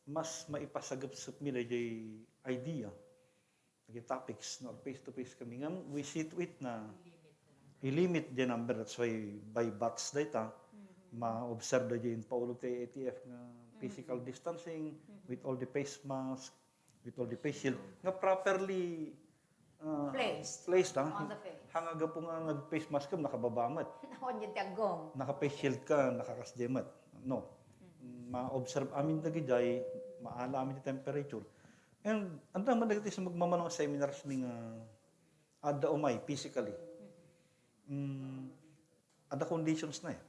Mas maipasagepsep mi daydiay idea. Naging topics, no, face to face kami. Ngem, we see to it na ilimit the number. That's why by batch dayta, ma-observe da diay paulo ti A T F nga physical distancing with all the face mask, with all the face shield, nga properly, ah, Placed placed, ah. On the face. Hanga gapu nga nag-face mask ka, nakababa met. Naon yun ti aggong. Naka-face shield ka, nakakasdiay met. No. Ma-observe amin dagidiay, maala amin ti temperature. And anda man dagiti sa magmamano nga seminars mi nga adda umay physically. Mm, adda conditions na eh.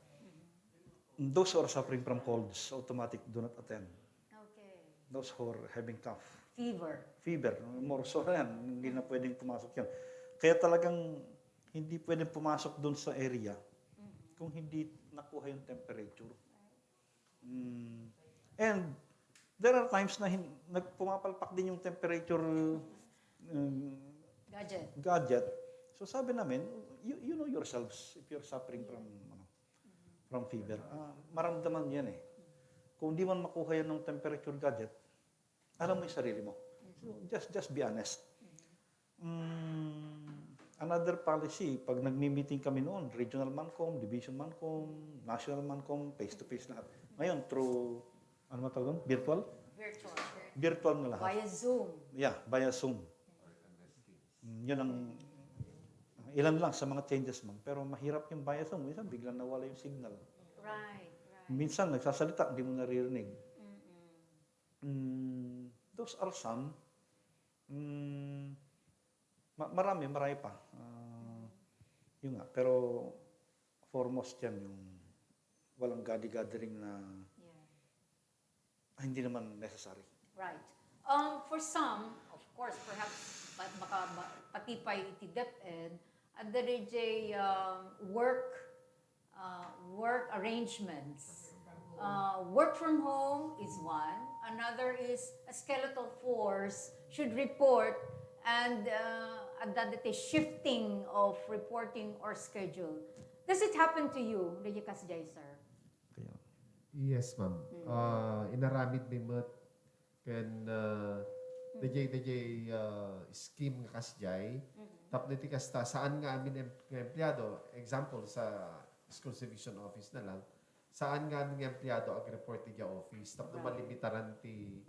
Those who are suffering from colds, automatic, do not attend. Okay. Those who are having cough. Fever. Fever, more so yan, hindi na pwedeng pumasok yan. Kaya talagang hindi pwedeng pumasok doon sa area kung hindi nakuha yung temperature. Mm. And there are times na hin-, nag-, pumapalpak din yung temperature, um, Gadget. gadget. So sabi namin, you, you know yourselves if you're suffering from, ano, from fever. Ah, maramdaman yan eh. Kung di man makuha yan ng temperature gadget, alam mo yung sarili mo. So, just, just be honest. Mm, another policy, pag nagmi-meeting kami noon, regional man kom, division man kom, national man kom, face-to-face lahat. Ngayon, through, ano man tawag doon? Virtual? Virtual. Virtual na lahat. Via Zoom. Yeah, via Zoom. Mm, yun ang, ilan lang sa mga changes, ma'am. Pero mahirap yung via Zoom. Minsan, biglang nawala yung signal. Right, right. Minsan, nagsasalita, hindi mo naririnig. Mm-mm. Mm, those are some. Mm, ma-, marami, marami pa. Ah, yun nga, pero foremost yan, yung walang gadi-gathering na, Yeah. ah, hindi naman necessary. Right. Um, for some, of course, perhaps, pa-, baka ma-, pati pa iti DepEd, adda diay, um, work uh, work arrangements. Uh, work from home is one. Another is a skeletal force should report and, uh, adda ditoy shifting of reporting or schedule. Does it happen to you, Reggie Kasjay, sir? Kaya, Yes, ma'am. Mm. Ah, inaramid mi met ken, ah, Mm. dayjay, dayjay, ah, scheme nga kasjay. Mm. Tapno iti kasta, saan nga amin em-, nga empleyado, example, sa School Supervision Office na lang, saan nga amin nga empleyado ag-report iti office. Tapno Right. malimitaran ti,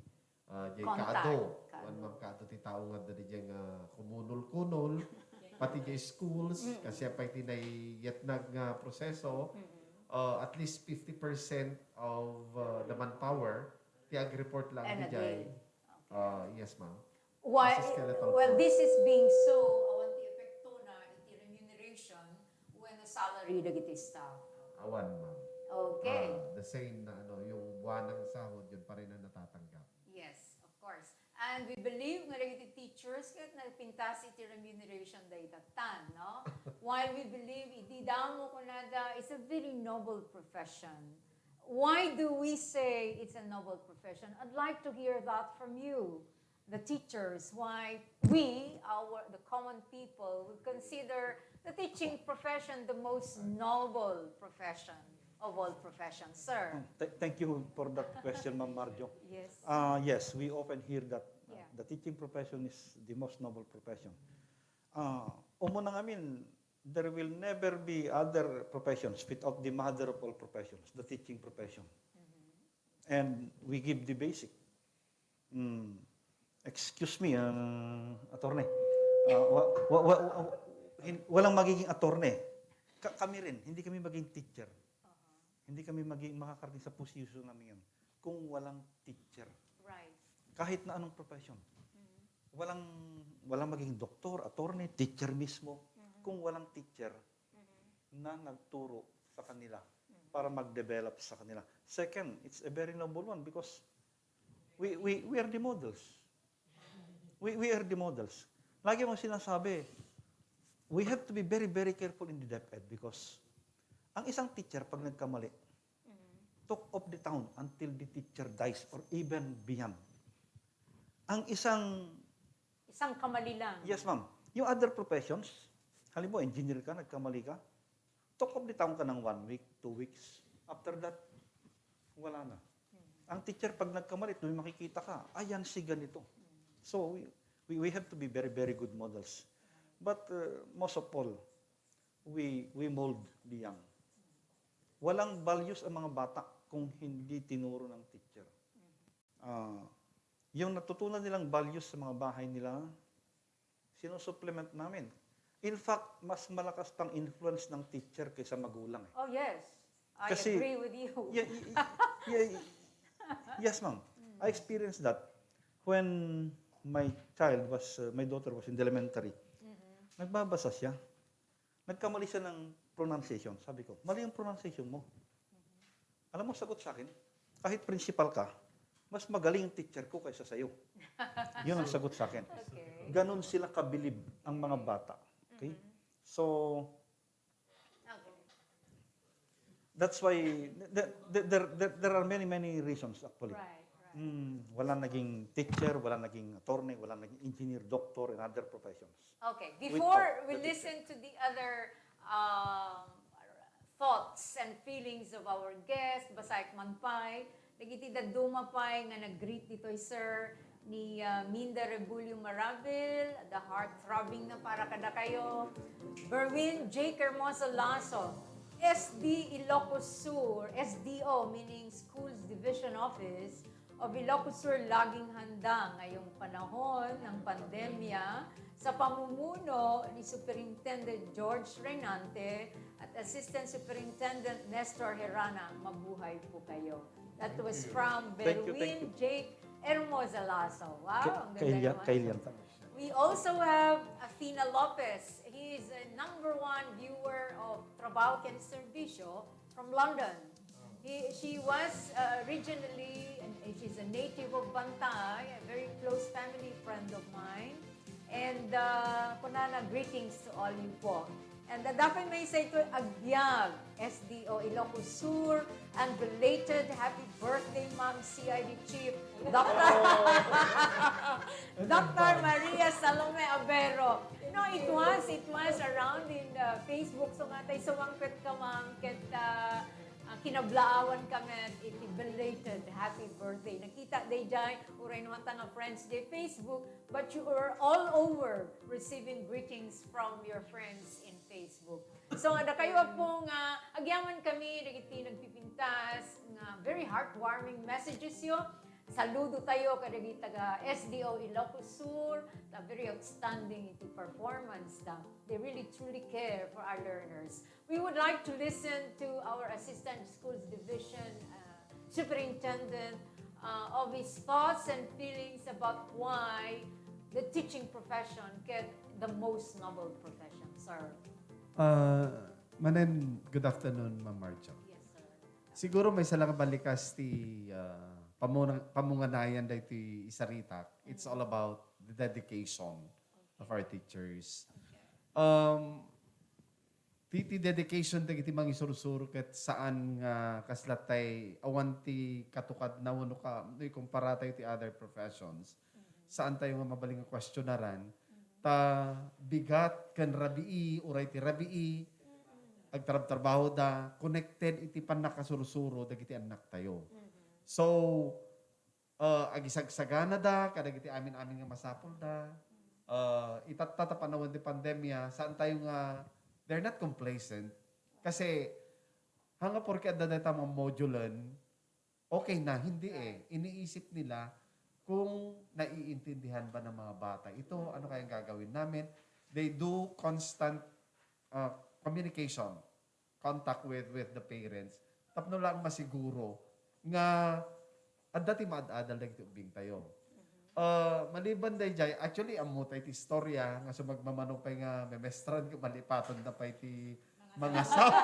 ah, jay Contact. kaado. Kaado. Wan, ma'am, kaado ti tao nga adda dayjay nga kumunol-kunol, pati jay schools, Mm. kasi apay ti naiyatnag nga proseso, Mm. ah, at least fifty percent of, ah, the manpower, ti ag-report lang And dayjay. again. Okay. Ah, yes, ma'am. Why, As a skeletal well, force. this is being so, awan ti epektona iti remuneration wenno salary dagiti staff. Awan, ma'am. Okay. Ah, the same na, ano, yung buwanang sahod, yun pa rin ang natatanggap. Yes, of course. And we believe nga dagiti teachers ket nagpintas iti remuneration dayta tan, no? While we believe iti damo kunada, it's a very noble profession. Why do we say it's a noble profession? I'd like to hear that from you, the teachers, why we, our, the common people, would consider The teaching profession, the most noble profession of all professions, sir. Th- thank you for that question, Ma'am Marjo. Yes. Uh, yes, we often hear that uh, Yeah. the teaching profession is the most noble profession. Uh, umuna ngamin, there will never be other professions without the mother of all professions, the teaching profession. And we give the basic. Mm, excuse me, uh, attorney. Uh, wa- wa- wa- wa- hin- walang magiging attorney. Ka- kami rin, hindi kami maging teacher. Hindi kami maging makakarating sa posisyon namin yun kung walang teacher. Right. Kahit na anong profession. Walang walang maging doktor, attorney, teacher mismo kung walang teacher na nagturo sa kanila para mag-develop sa kanila. Second, it's a very noble one because we we we are the models. We we are the models. Lagi mo sinasabi, we have to be very, very careful in the DepEd because ang isang teacher pag nagkamali, talk of the town until the teacher dies or even beyond. Ang isang Isang kamali lang. Yes, ma'am. Yung other professions, halimbawa, engineer ka, nagkamali ka, talk of the town ka ng one week, two weeks. After that, wala na. Ang teacher, pag nagkamali, tuwing makikita ka, ayan si ganito. So, we, we, we have to be very, very good models. But uh, most of all, we, we mold the young. Walang values ang mga bata kung hindi tinuro ng teacher. Ah, yung natutunan nilang values sa mga bahay nila, sinusupplement namin. In fact, mas malakas pang influence ng teacher kaysa magulang. Eh. Oh, yes. I Kasi- agree with you. Yeah, y- y- yeah, y- yes, ma'am. I experienced that when my child was, uh, my daughter was in the elementary. Nagbabasa siya. Nagkamali siya ng pronunciation. Sabi ko, "Mali ang pronunciation mo." Alam mo, sagot sa akin, "Kahit principal ka, mas magaling ang teacher ko kaysa sa'yo." Yun ang sagot sa akin. Okay. Ganun sila kabilib ang mga bata. Okay? So, Okay. that's why th- th- there, there, there are many, many reasons actually. Right, right. Mm, wala naging teacher, wala naging attorney, wala naging engineer, doctor, and other professions. Okay, Without before we the teacher. Listen to the other um, thoughts and feelings of our guest, basaek man pay, dagiti dadduma pay nga nag-greet ditoy, sir, ni uh, Minda Rebulio Marabil, the heart throbbing na para kadakayo. Berwin Jake Hermoso Lasso, S D Ilocos Sur, S D O, meaning Schools Division Office, of Ilocos Sur laging handa ngayong panahon ng pandemya sa pamumuno ni Superintendent George Renante at Assistant Superintendent Nestor Herana. Mabuhay po kayo. That was from Thank you, thank Berwin Jake Hermosa Lasso. Wow, ang ganda Kailan, naman. kailan. We also have Athena Lopez. He is a number one viewer of Trabaho Ken Servicio from London. He, she was uh, originally, and she's a native of Bantay, a very close family friend of mine. And uh, kunana, greetings to all you po. And uh, dapat may say to Agyag, S D O Ilocos Sur, and belated happy birthday, Ma'am C I D Chief, Doctor Doctor Maria Salome Abero. No, it was, it was around in uh, Facebook. So nga tayo sumangkot ka, ma'am, ket uh, uh, kinablaawan ka met iti belated happy birthday. Nakita dayjay, uray naman ta nga friends di Facebook, but you are all over receiving greetings from your friends in Facebook. So, adda kayo po nga agyaman kami dagiti nagpipintas nga very heartwarming messages yo. Saludo tayo kadagiti taga S D O Ilocos Sur, ta very outstanding iti performance da. They really truly care for our learners. We would like to listen to our Assistant Schools Division uh, Superintendent uh, of his thoughts and feelings about why the teaching profession get the most noble profession, sir. Uh, manen, good afternoon, Ma'am Marjo. Yes, sir. Siguro may isa lang balikas ti uh, pamuna- pamunganayan daytoy isaritak. It's all about the dedication of our teachers. Um, ti, ti dedication dagiti mangisursuro ket saan nga kasla tay awan ti katukadna wenno ka no ikumpara tayo ti other professions. Saan tayo nga mabalin nga questionaran ta bigat ken rabii, uray ti rabii, agtrabtrabahoda, connected iti pannakasursuro dagiti annaktayo. So, ah, agisagsaganada kadagiti amin-amin nga masapulda. Ah, itatta ta panawen ti pandemya, saan tayo nga, they're not complacent. Kasi, hanga porke adda dayta mga modulen, okay na, hindi eh. Iniisip nila kung naiintindihan ba ng mga bata ito, ano kayang gagawin namin. They do constant, ah, communication, contact with, with the parents. Tapno lang masiguro nga adda ti maad-adal dagiti ubbing tayo. Ah, maliban dayjay, actually, ammo tayo ti istorya nga sumagmamano pay nga memestran, malipaton na pay ti mga sawa.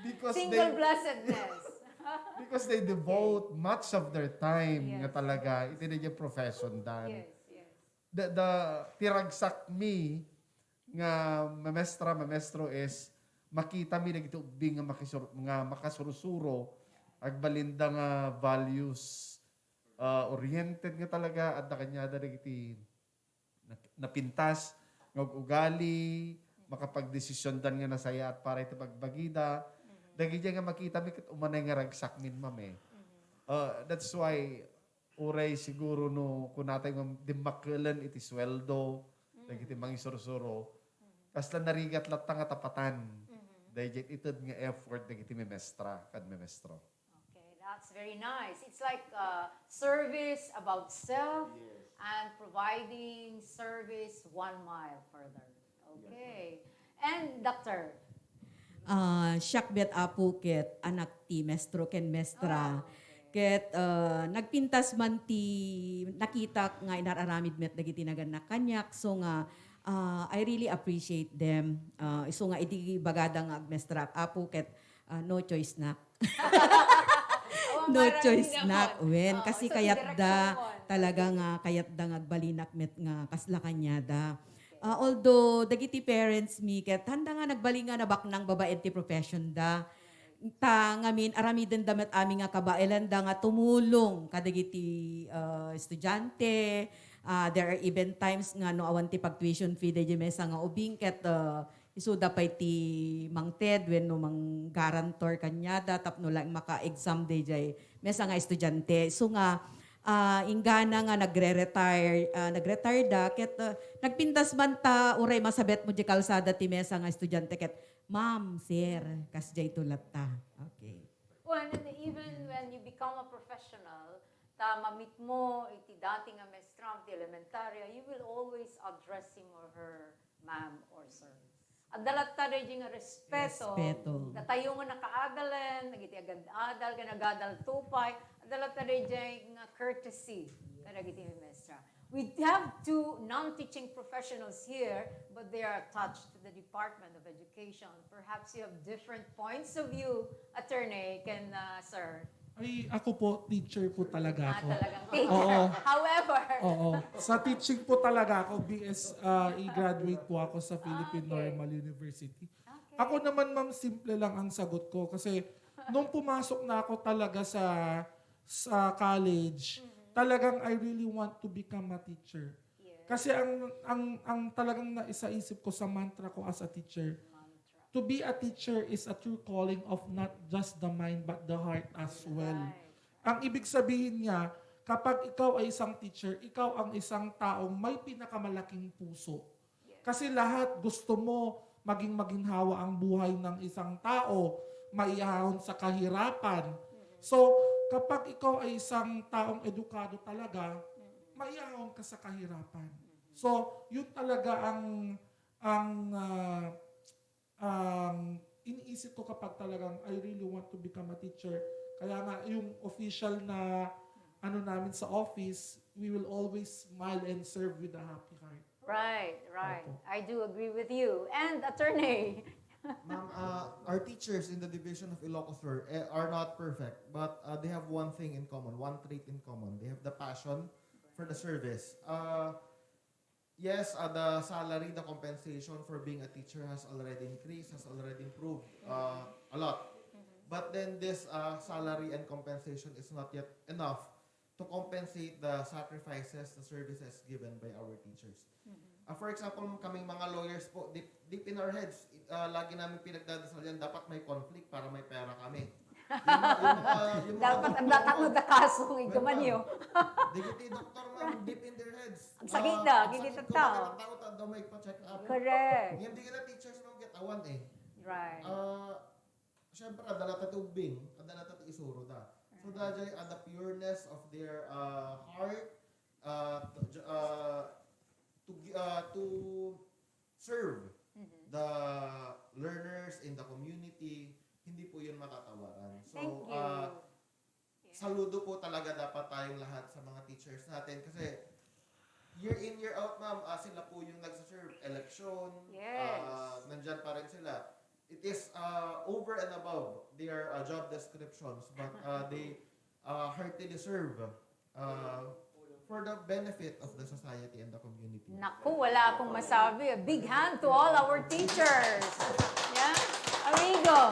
Because Single they, blessedness. Because they devote much of their time nga Yes. talaga iti dayjay profession dan. Yes, yes. The, the, ti ragsakmi nga memestra, memestro is makitami dagiti ubbing nga makisur-, nga makasursuro, agbalinda nga values, ah, oriented nga talaga, adda kaniada dagiti na-, napintas nga ug-ugali, makapagdesisyondan nga nasayaat para iti bagbagida. Dagiti nga makitami ket umanay nga ragsakmin, ma'am, eh. Ah, that's why, uray siguro no kunatay nga dimmakkelen iti sueldo dagiti mangisursuro, kasla narigat latta nga tapatan dayjay ited nga effort dagiti memestra ken memestro. Okay, that's very nice. It's like, uh, service above self Yes. and providing service one mile further. Okay. And, Doctor? Ah, siak met, Apo, ket anak ti mestro ken mestra. Ah, okay. Ket, ah, nagpintas man ti nakitak nga inar-aramid met dagiti nagannak kaniak. So nga, ah, I really appreciate them. Ah, isu nga idi bagada nga agmestrak, Apo, ket, ah, no choice nak. Awan No para choice rin nak, ako. Wen, Oo, kasi so, kayatda direksyon mo. Talaga nga, kayatda nga agbalinak met nga kasla kaniada. Ah, although dagiti parents mi ket, handa nga nagbalin nga nabaknang babaen ti profession da. Ta ngamin, aramidenda met amin nga kabaelanda nga tumulong kadagiti, ah, estudiante. Ah, there are even times nga no awan ti pag-tuition fee daydi maysa nga ubing ket, ah, isuda pay ti mangted wenno manggarantor kaniada tapno laeng maka-exam dayjay maysa nga estudiante. So nga, ah, inggana nga nagre-retire, ah, nagretire da, ket, ah, nagpintas man ta uray masabetmo di kalsada ti maysa nga estudiante ket, "Ma'am, sir, kasdiay to latta." Okay. Well, and even when you become a professional, ta mamit mo iti dati nga maestram ti elementarya, you will always address him or her ma'am or sir. Adda latta daydi nga respeto. Respeto. Datayo nga nakaadalen, dagiti agad-adal, ken agadal to pay, adda latta daydi nga courtesy kadagiti maestra. We have two non-teaching professionals here, but they are attached to the Department of Education. Perhaps you have different points of view, attorney, ken, uh, sir. Ay, ako po, teacher po talaga Ah, ako. talagang teacher. Oo. However, Oo. Sa teaching po talaga ako, B S, ah, i-graduate po ako sa Philippine Okay. Normal University. Okay. Ako naman, ma'am, simple lang ang sagot ko kasi nung pumasok na ako talaga sa, sa college, Mm-hmm. talagang I really want to become a teacher. Yes. Kasi ang, ang, ang talagang naisaisip ko sa mantra ko as a teacher, Mantra. To be a teacher is a true calling of not just the mind but the heart as well. Right. Ang ibig sabihin niya, kapag ikaw ay isang teacher, ikaw ang isang taong may pinakamalaking puso. Yes. Kasi lahat gusto mo maging maginhawa ang buhay ng isang tao, maiahon sa kahirapan. Mm-mm. So, kapag ikaw ay isang taong edukado talaga, Mm-mm. maiahon ka sa kahirapan. Mm-mm. So, yun talaga ang, ang, ah, ang iniisip ko kapag talagang I really want to become a teacher. Kaya nga, yung official na ano namin sa office, we will always smile and serve with a happy heart. Right, right. Opo. I do agree with you. And attorney. Ma'am, uh, our teachers in the Division of Ilocos Sur, eh, are not perfect, but, uh, they have one thing in common, one trait in common. They have the passion for the service. Uh, yes, uh, the salary, the compensation for being a teacher has already increased, has already improved, uh, a lot. Mm-hmm. But then this, uh, salary and compensation is not yet enough to compensate the sacrifices, the services given by our teachers. Uh, for example, kaming mga lawyers po, deep, deep in our heads, uh, lagi namin pinagdadasal yan, dapat may conflict para may pera kami. Yung, yung mga, yung mga Dapat ang doktor, dapat no? Magkakaso, Well, igaman ma'am, niyo. Dagiti doktor, ma'am, deep in their heads. Ang sakit Ah, na, ang sakit gigit ko, tao. Ang tao, tao, may pa-check up. Correct. Hindi ka na teachers, ma'am, get awan eh. Right. Ah, Siyempre, adda latta ti ubbing, adda latta ti isuro da. So, dayjay, uh, the pureness of their, uh, heart, uh, to, uh, to, gi- uh, to serve the learners in the community, hindi po yun matatawaran. So, Thank you. uh, Yeah. Saludo po talaga dapat tayong lahat sa mga teachers natin kasi year in, year out, ma'am, ah, sila po yung nagsaserve. Election, Yes. ah, nandyan pa rin sila. It is, ah, over and above their, ah, job descriptions, but, ah, they, ah, heartily serve, ah, for the benefit of the society and the community. Naku, wala akong masabi. A big hand to all our teachers. Yeah? Amigo.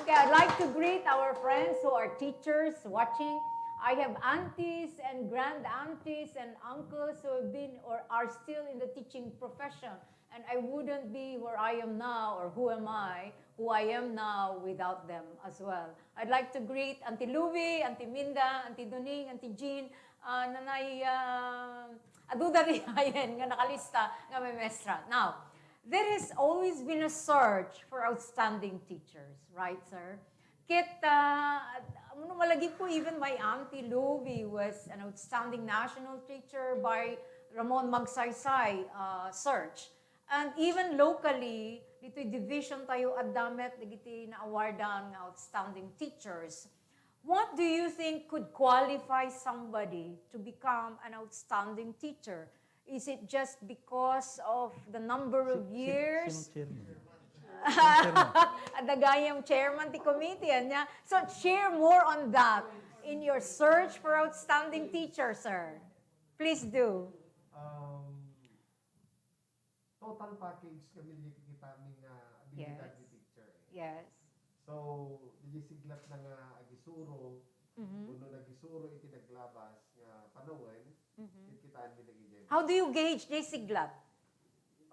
Okay, I'd like to greet our friends who are teachers watching. I have aunties and grand aunties and uncles who have been or are still in the teaching profession. And I wouldn't be where I am now, or who am I, who I am now without them as well. I'd like to greet Auntie Louie, Auntie Minda, Auntie Doning, Auntie Jean, ah, Nanay, ah, adu dayta ayan nga nakalista nga maestra. Now, there has always been a search for outstanding teachers, right, sir? Ket, ah, no malagip ko, even my Auntie Louie was an outstanding national teacher by Ramon Magsaysay, ah, search. And even locally, ditoy division tayo, adda met dagiti na-awardan nga outstanding teachers. What do you think could qualify somebody to become an outstanding teacher? Is it just because of the number of Si- sino- years? Sino chairman? Sino chairman? Adda gayam chairman ti committee, ania? So, share more on that in your search for outstanding teacher, sir. Please do. Um, total package kami di kita mi nga abilidad Yes. Ni teacher eh. Yes. So, di siglat na nga agisuro, Mhm. Kuno nagisuro iti naglabas nga panawen, Mhm. Ket kitaan mi dagiti How do you gauge, jay siglat?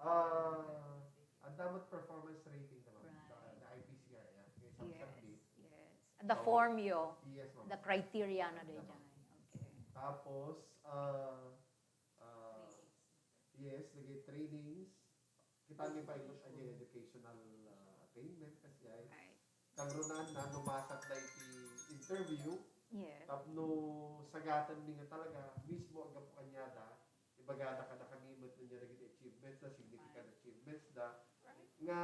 Ah, adda met performance rating naman, Right. the, the I P C R F. Kay Yes, subject yes. The So, form yo, yes, ma'am. The criteria na Yes, dayjay. Ma'am. Okay. Tapos, ah, ah, Trainings. Yes, dagiti trainings. Kitaan mi pay ket ania educational, ah, attainment, kasjay. Right. Kangrunaan na, no masakda iti interview, Yes. tapno sagatan mi nga talaga, mismo a gapu kaniada, ibagada kadakami met ania dagiti achievements da, significant Right. achievements da, Right. nga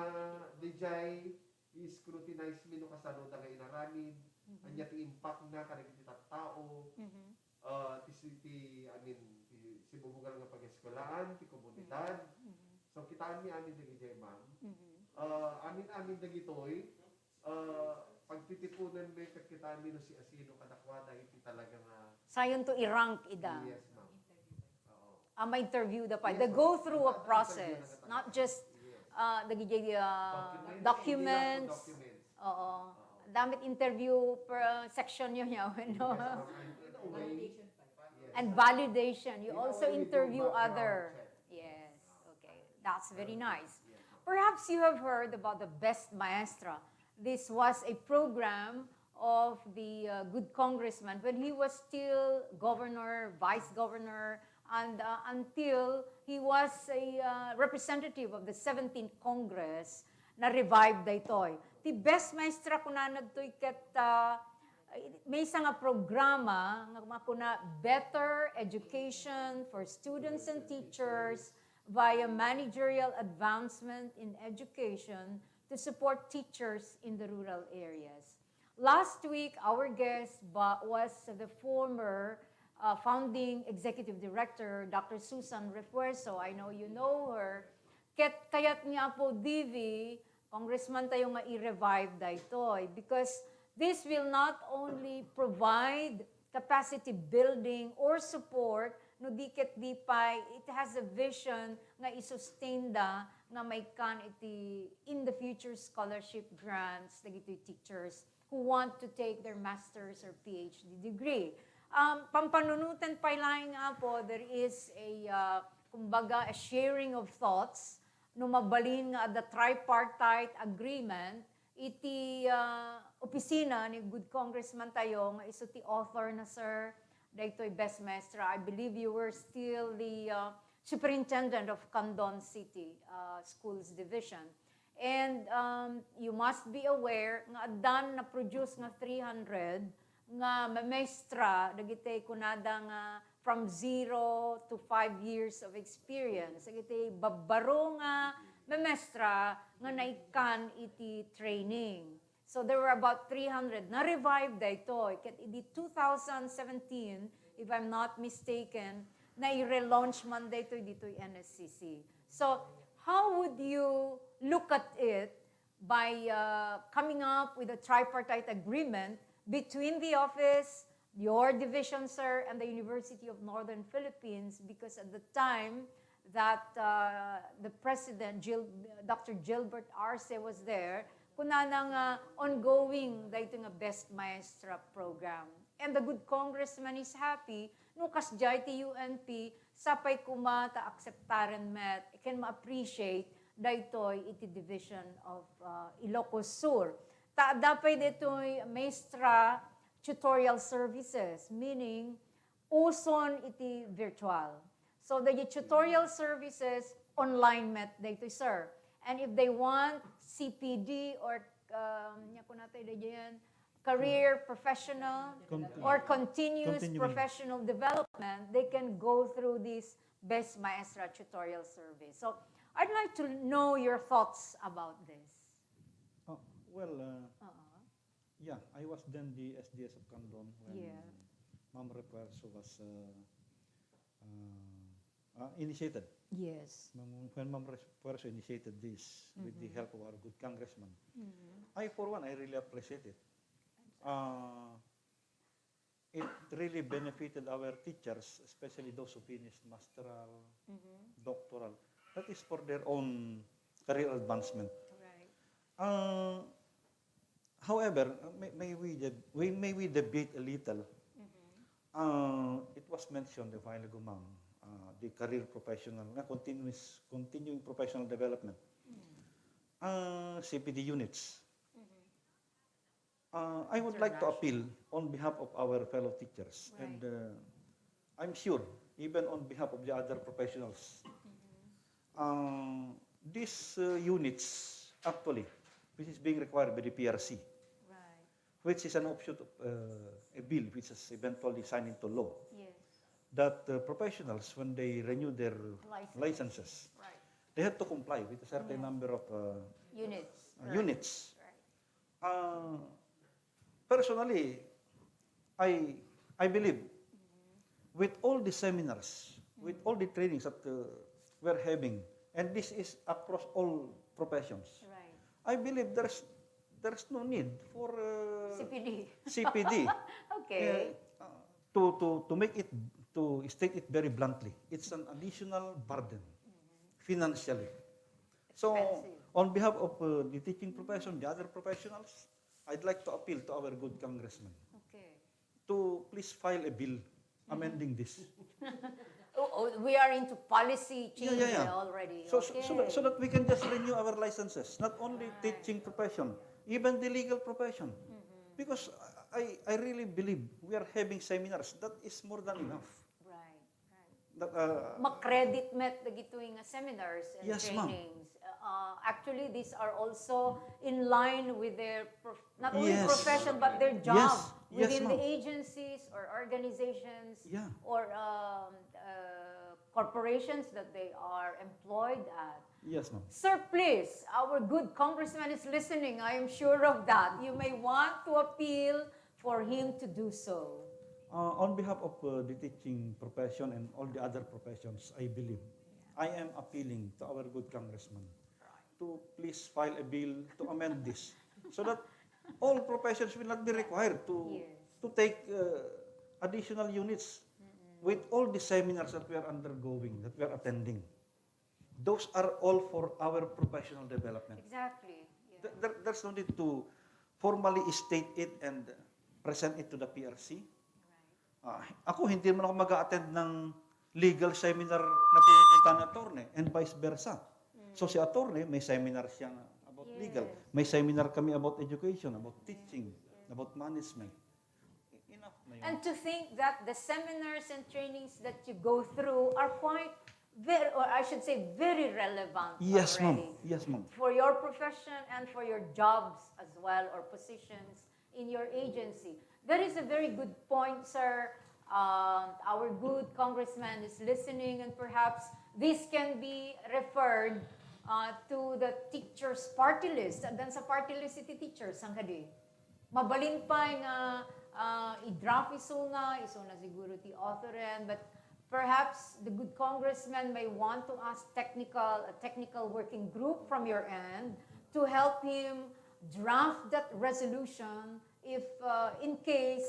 dijay i-scrutinize mi no kasano da nga inaramid, Mhm. ania ti impact na kadagiti tattao, Mhm. ah, ti si-, ti, I mean, ti sibubukel nga pag-eskuelaan, ti komunidad. Mhm. Mhm. So, kitaan mi amin dagiti, ma'am. Mhm. Ah, amin-amin dagitoy, ah, pagtitipunan mi ket kitaan mi no siasino kadakuada iti talaga nga Sayon to i-rank ida. Yes, ma'am. Oo. Ah, ma-interview da pay. Yes, They ma'am. go through a Dapat interview process, na nga not tayo. just, Yes. ah, dagiti, ah, Documents, documents. hindi lang po documents. Oo. Oo. Damo ti interview per section yo, no? Yes, ma'am. And in a way, Validation pa yun. Yes. And validation. You In a also way, we do interview background other. check. Yes. Okay. That's very Okay. nice. Yes, ma'am. Perhaps you have heard about the Best Maestra. This was a program of the, uh, good congressman when he was still governor, vice governor, and, uh, until he was a, uh, representative of the seventeenth Congress, na-revive daytoy. Ti Best Maestra kunana daytoy ket, uh, maysa nga programa nga makuna Better Education for Students and Teachers via Managerial Advancement in Education to support teachers in the rural areas. Last week, our guest ba-, was the former, uh, founding executive director, Doctor Susan Refuerzo. I know you know her. Ket kayat ni Apo Divi, congressman tayo nga i-revive daytoy because this will not only provide capacity building or support, no di ket di pay, it has a vision nga i-sustain da nga maikkan iti in the future scholarship grants dagiti teachers who want to take their master's or P H D degree. Um, pampanunoten pay laeng, Apo, there is a, uh, kumbaga, a sharing of thoughts no mabalin nga adda tripartite agreement iti, uh, opisina ni good congressman tayo nga isu ti author na, sir, daytoy Best Maestra. I believe you were still the, uh, superintendent of Candon City, uh, Schools Division. And, um, you must be aware nga addan na-produce nga three hundred nga mamestra dagiti kunada nga from zero to five years of experience. Dagiti babbaro nga mamestra nga naikkan iti training. So there were about three hundred. Na-revive daytoy. Ket idi two thousand seventeen, if I'm not mistaken, nai-relaunch man daytoy ditoy N S C C. So how would you look at it by, uh, coming up with a tripartite agreement between the office, your division, sir, and the University of Northern Philippines, because at the time that, uh, the president, Gil-, Doctor Gilbert Arce, was there, kunana nga ongoing daytoy nga Best Maestra program. And the good congressman is happy no kasdiay ti U N P, sapay koma ta akseptaren met ken ma-appreciate daytoy iti Division of, uh, Ilocos Sur. Ta adda pay daytoy Maestra Tutorial Services, meaning uson iti virtual. So, the tutorial services online met daytoy, sir. And if they want C P D or, um, nya kunatay daydiay, career professional Continu- or continuous Continuing. professional development, they can go through this Best Maestra tutorial service. So, I'd like to know your thoughts about this. Oh, well, uh, Uh-uh. yeah, I was then the S D S of Candon when Yeah. Ma'am Refuerzo was, uh, uh, uh, initiated. Yes. Ma'am, when Ma'am Refuerzo initiated this with the Mm-hmm. help of our good congressman, Mm-hmm. I, for one, I really appreciate it. Uh, it really benefited our teachers, especially those who finished masteral, Mm-hmm. doctoral. That is for their own career advancement. Right. Uh, however, may, may we deb-, we, may we deviate a little. Mm-hmm. Uh, it was mentioned a while ago, ma'am, uh, the career professional, nga continuous, continuing professional development. Mm. Uh, C P D units. Mm-hmm. Uh, I would like to International. appeal on behalf of our fellow teachers, Right. and, uh, I'm sure, even on behalf of the other professionals, Mm-hmm. uh, these, uh, units, actually, which is being required by the P R C, Right. which is an offshoot of, uh, a bill which is eventually signed into law, Yes. that, uh, professionals, when they renew their License. licenses, Right. they have to comply with a certain Yes. number of, uh, Units. uh, Right. units. Right. Uh, personally, I, I believe with all the seminars, with all the trainings that, uh, we're having, and this is across all professions, Right. I believe there's, there's no need for, uh, C P D. C P D. Okay. Uh, uh, to, to, to make it, to state it very bluntly, it's an additional burden Mm-hmm. financially. So, Expensive. on behalf of, uh, the teaching profession, the other professionals, I'd like to appeal to our good congressman Okay. to please file a bill Mm-hmm. amending this. Oh, oh, we are into policy Yeah, change yeah, yeah. already. So, so, so that, so Okay. that we can just renew our licenses, not only Right. teaching profession, even the legal profession. Mm-hmm. Because I, I really believe we are having seminars. That is more than enough. Right, right. That, uh, Ma-credit met dagitoy nga seminars and Yes, ma'am. trainings. Uh, actually, these are also in line with their prof-, not only Yes. profession, but their job Yes. Yes, within the ma'am. agencies or organizations Yeah. or, um, uh, corporations that they are employed at. Yes, ma'am. Sir, please, our good congressman is listening. I am sure of that. You may want to appeal for him to do so. Uh, on behalf of, uh, the teaching profession and all the other professions, I believe, Yeah. I am appealing to our good congressman Right. to please file a bill to amend this so that all professions will not be required to, Yes. to take, uh, additional units Mm-mm. with all the seminars that we are undergoing, that we are attending. Those are all for our professional development. Exactly. Yeah. There, there, there's no need to formally state it and present it to the P R C. Right. Ah, ako, hindi man ako mag-a-attend ng legal seminar na pinupunta ni attorney and vice versa. So, si attorney, may seminar siya about legal. Yes. May seminar kami about education, about teaching, about management. I- Enough na yun. And to think that the seminars and trainings that you go through are quite very, or I should say, very relevant Yes, ma'am. already Yes, ma'am. for your profession and for your jobs as well or positions in your agency. That is a very good point, sir. Um, our good congressman is listening, and perhaps this can be referred uh, to the teachers' party list. Addan sa party list iti teachers, saan kadi? Mabalin pay nga ah, i-draft isuna, isuna siguro ti authoren, but perhaps the good congressman may want to ask technical, a technical working group from your end to help him draft that resolution if uh, in case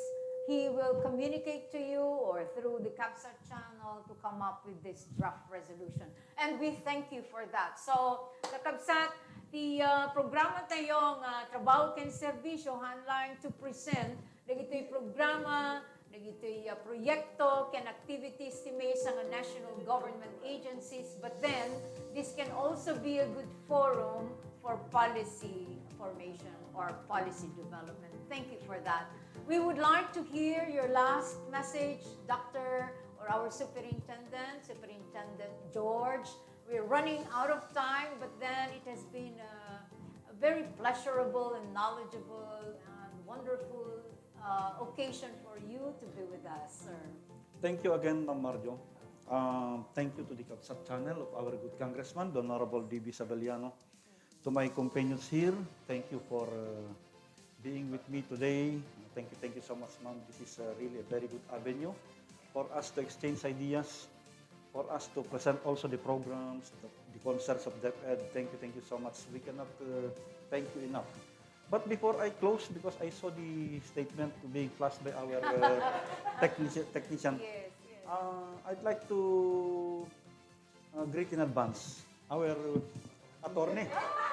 he will communicate to you or through the CAPSAT channel to come up with this draft resolution. And we thank you for that. So, kakabsat, ti uh, programa tayo nga Trabaho ken Serbisyo handline to present dagitoy programa, dagitoy uh, proyekto ken activities ti maysa nga national government agencies, but then this can also be a good forum for policy formation or policy development. Thank you for that. We would like to hear your last message, Doctor or our Superintendent, Superintendent George. We're running out of time, but then it has been a, a very pleasurable and knowledgeable and wonderful uh, occasion for you to be with us, sir. Thank you again, Ma'am Marjo. Uh, thank you to the CAPSAT channel of our good congressman, the Honorable D B Sabeliano. To my companions here, thank you for uh, being with me today. Thank you, thank you so much, ma'am. This is uh, really a very good avenue for us to exchange ideas, for us to present also the programs, the, the concerns of DepEd. Thank you, thank you so much. We cannot uh, thank you enough. But before I close, because I saw the statement being flashed by our uh, technici- technician, Yes, yes. uh, I'd like to uh, greet in advance our attorney.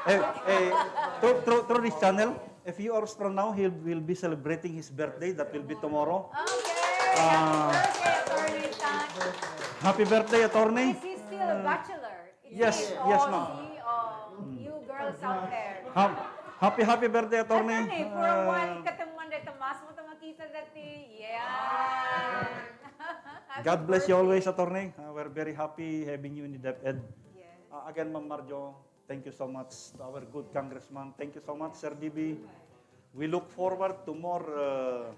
Eh, eh, through, through, through this channel, a few hours from now, he will be celebrating his birthday. That will be tomorrow. Okay. Ah. Happy birthday, Attorney Tan. Happy birthday, attorney. Is he still a bachelor? Is Yes, he, yes, oh, ma'am. See, oh, you girls out there. Hap- happy, happy birthday, attorney. Attorney, for a while, Uh, ikatamman dahil tamas mo makita dati. Yeah. Happy God bless you birthday. Always, attorney. Uh, we're very happy having you in the DepEd. Yes. Uh, again, Ma'am Marjo, thank you so much to our good congressman. Thank you so much, Sir D B. We look forward to more uh,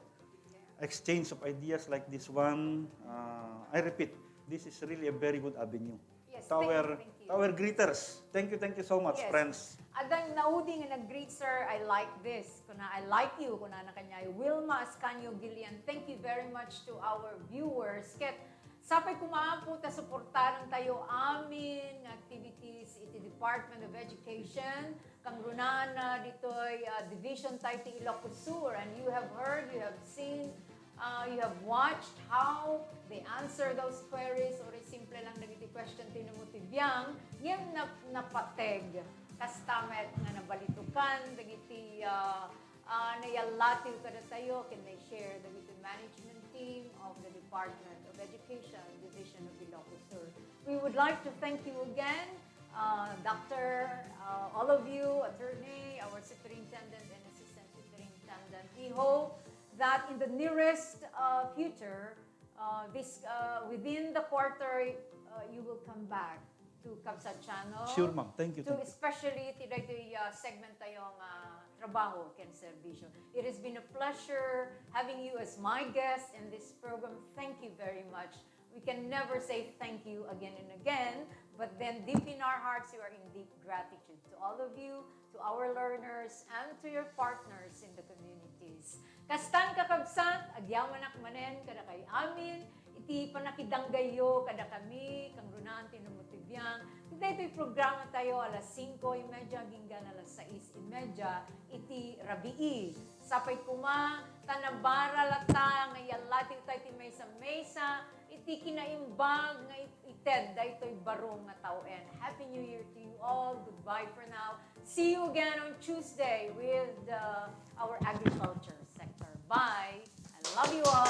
exchange of ideas like this one. Uh, I repeat, this is really a very good avenue. Yes, To thank you, our, thank you. To our greeters, thank you, thank you so much, Yes. friends. Addan naudi nga nag-greet, sir. I like this. Kuna, I like you. Kuna na kanya, Wilma Ascanio Gillian. Thank you very much to our viewers. Ket sapay koma, Apo, ta suportaran tayo amin nga activities iti Department of Education. Kangrunaan na ditoy uh, division tayo ti Ilocos Sur. And you have heard, you have seen, uh, you have watched how they answer those queries or simple lang dagiti question ti namo ti biang, ngem nap- napateg. Kasta met nga nabalitukan dagiti uh, uh, nayallatiw kadatayo ken na-share dagiti management team of the Department of Education, Division of Ilocos Sur. We would like to thank you again, uh, Doctor, uh, all of you, attorney, our superintendent and assistant superintendent. We hope that in the nearest uh, future, uh, this uh, within the quarter, uh, you will come back to CAPSAT Channel. Sure, ma'am. Thank you, To thank you. Especially ti daytoy uh, segment tayo nga trabaho ken serbisyo. It has been a pleasure having you as my guest in this program. Thank you very much. We can never say thank you again and again, but then deep in our hearts, you are in deep gratitude to all of you, to our learners, and to your partners in the communities. Kastan, kakabsat, agyamanak manen kadakay amin iti pannakidanggayo kadakami, kangrunaan ti namo ti biang, iti daytoy programa tayo alas singko y media aginggan alas sais y media iti rabii. Sapay koma, ta nabara latta nga iyallatiw tayo ti maysa-maysa iti kinaimbag nga it- ited daytoy baro nga tawen. Happy New Year to you all. Goodbye for now. See you again on Tuesday with uh, our agriculture sector. Bye. I Love you all.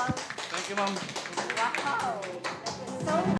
Thank you, ma'am. Wow. That was so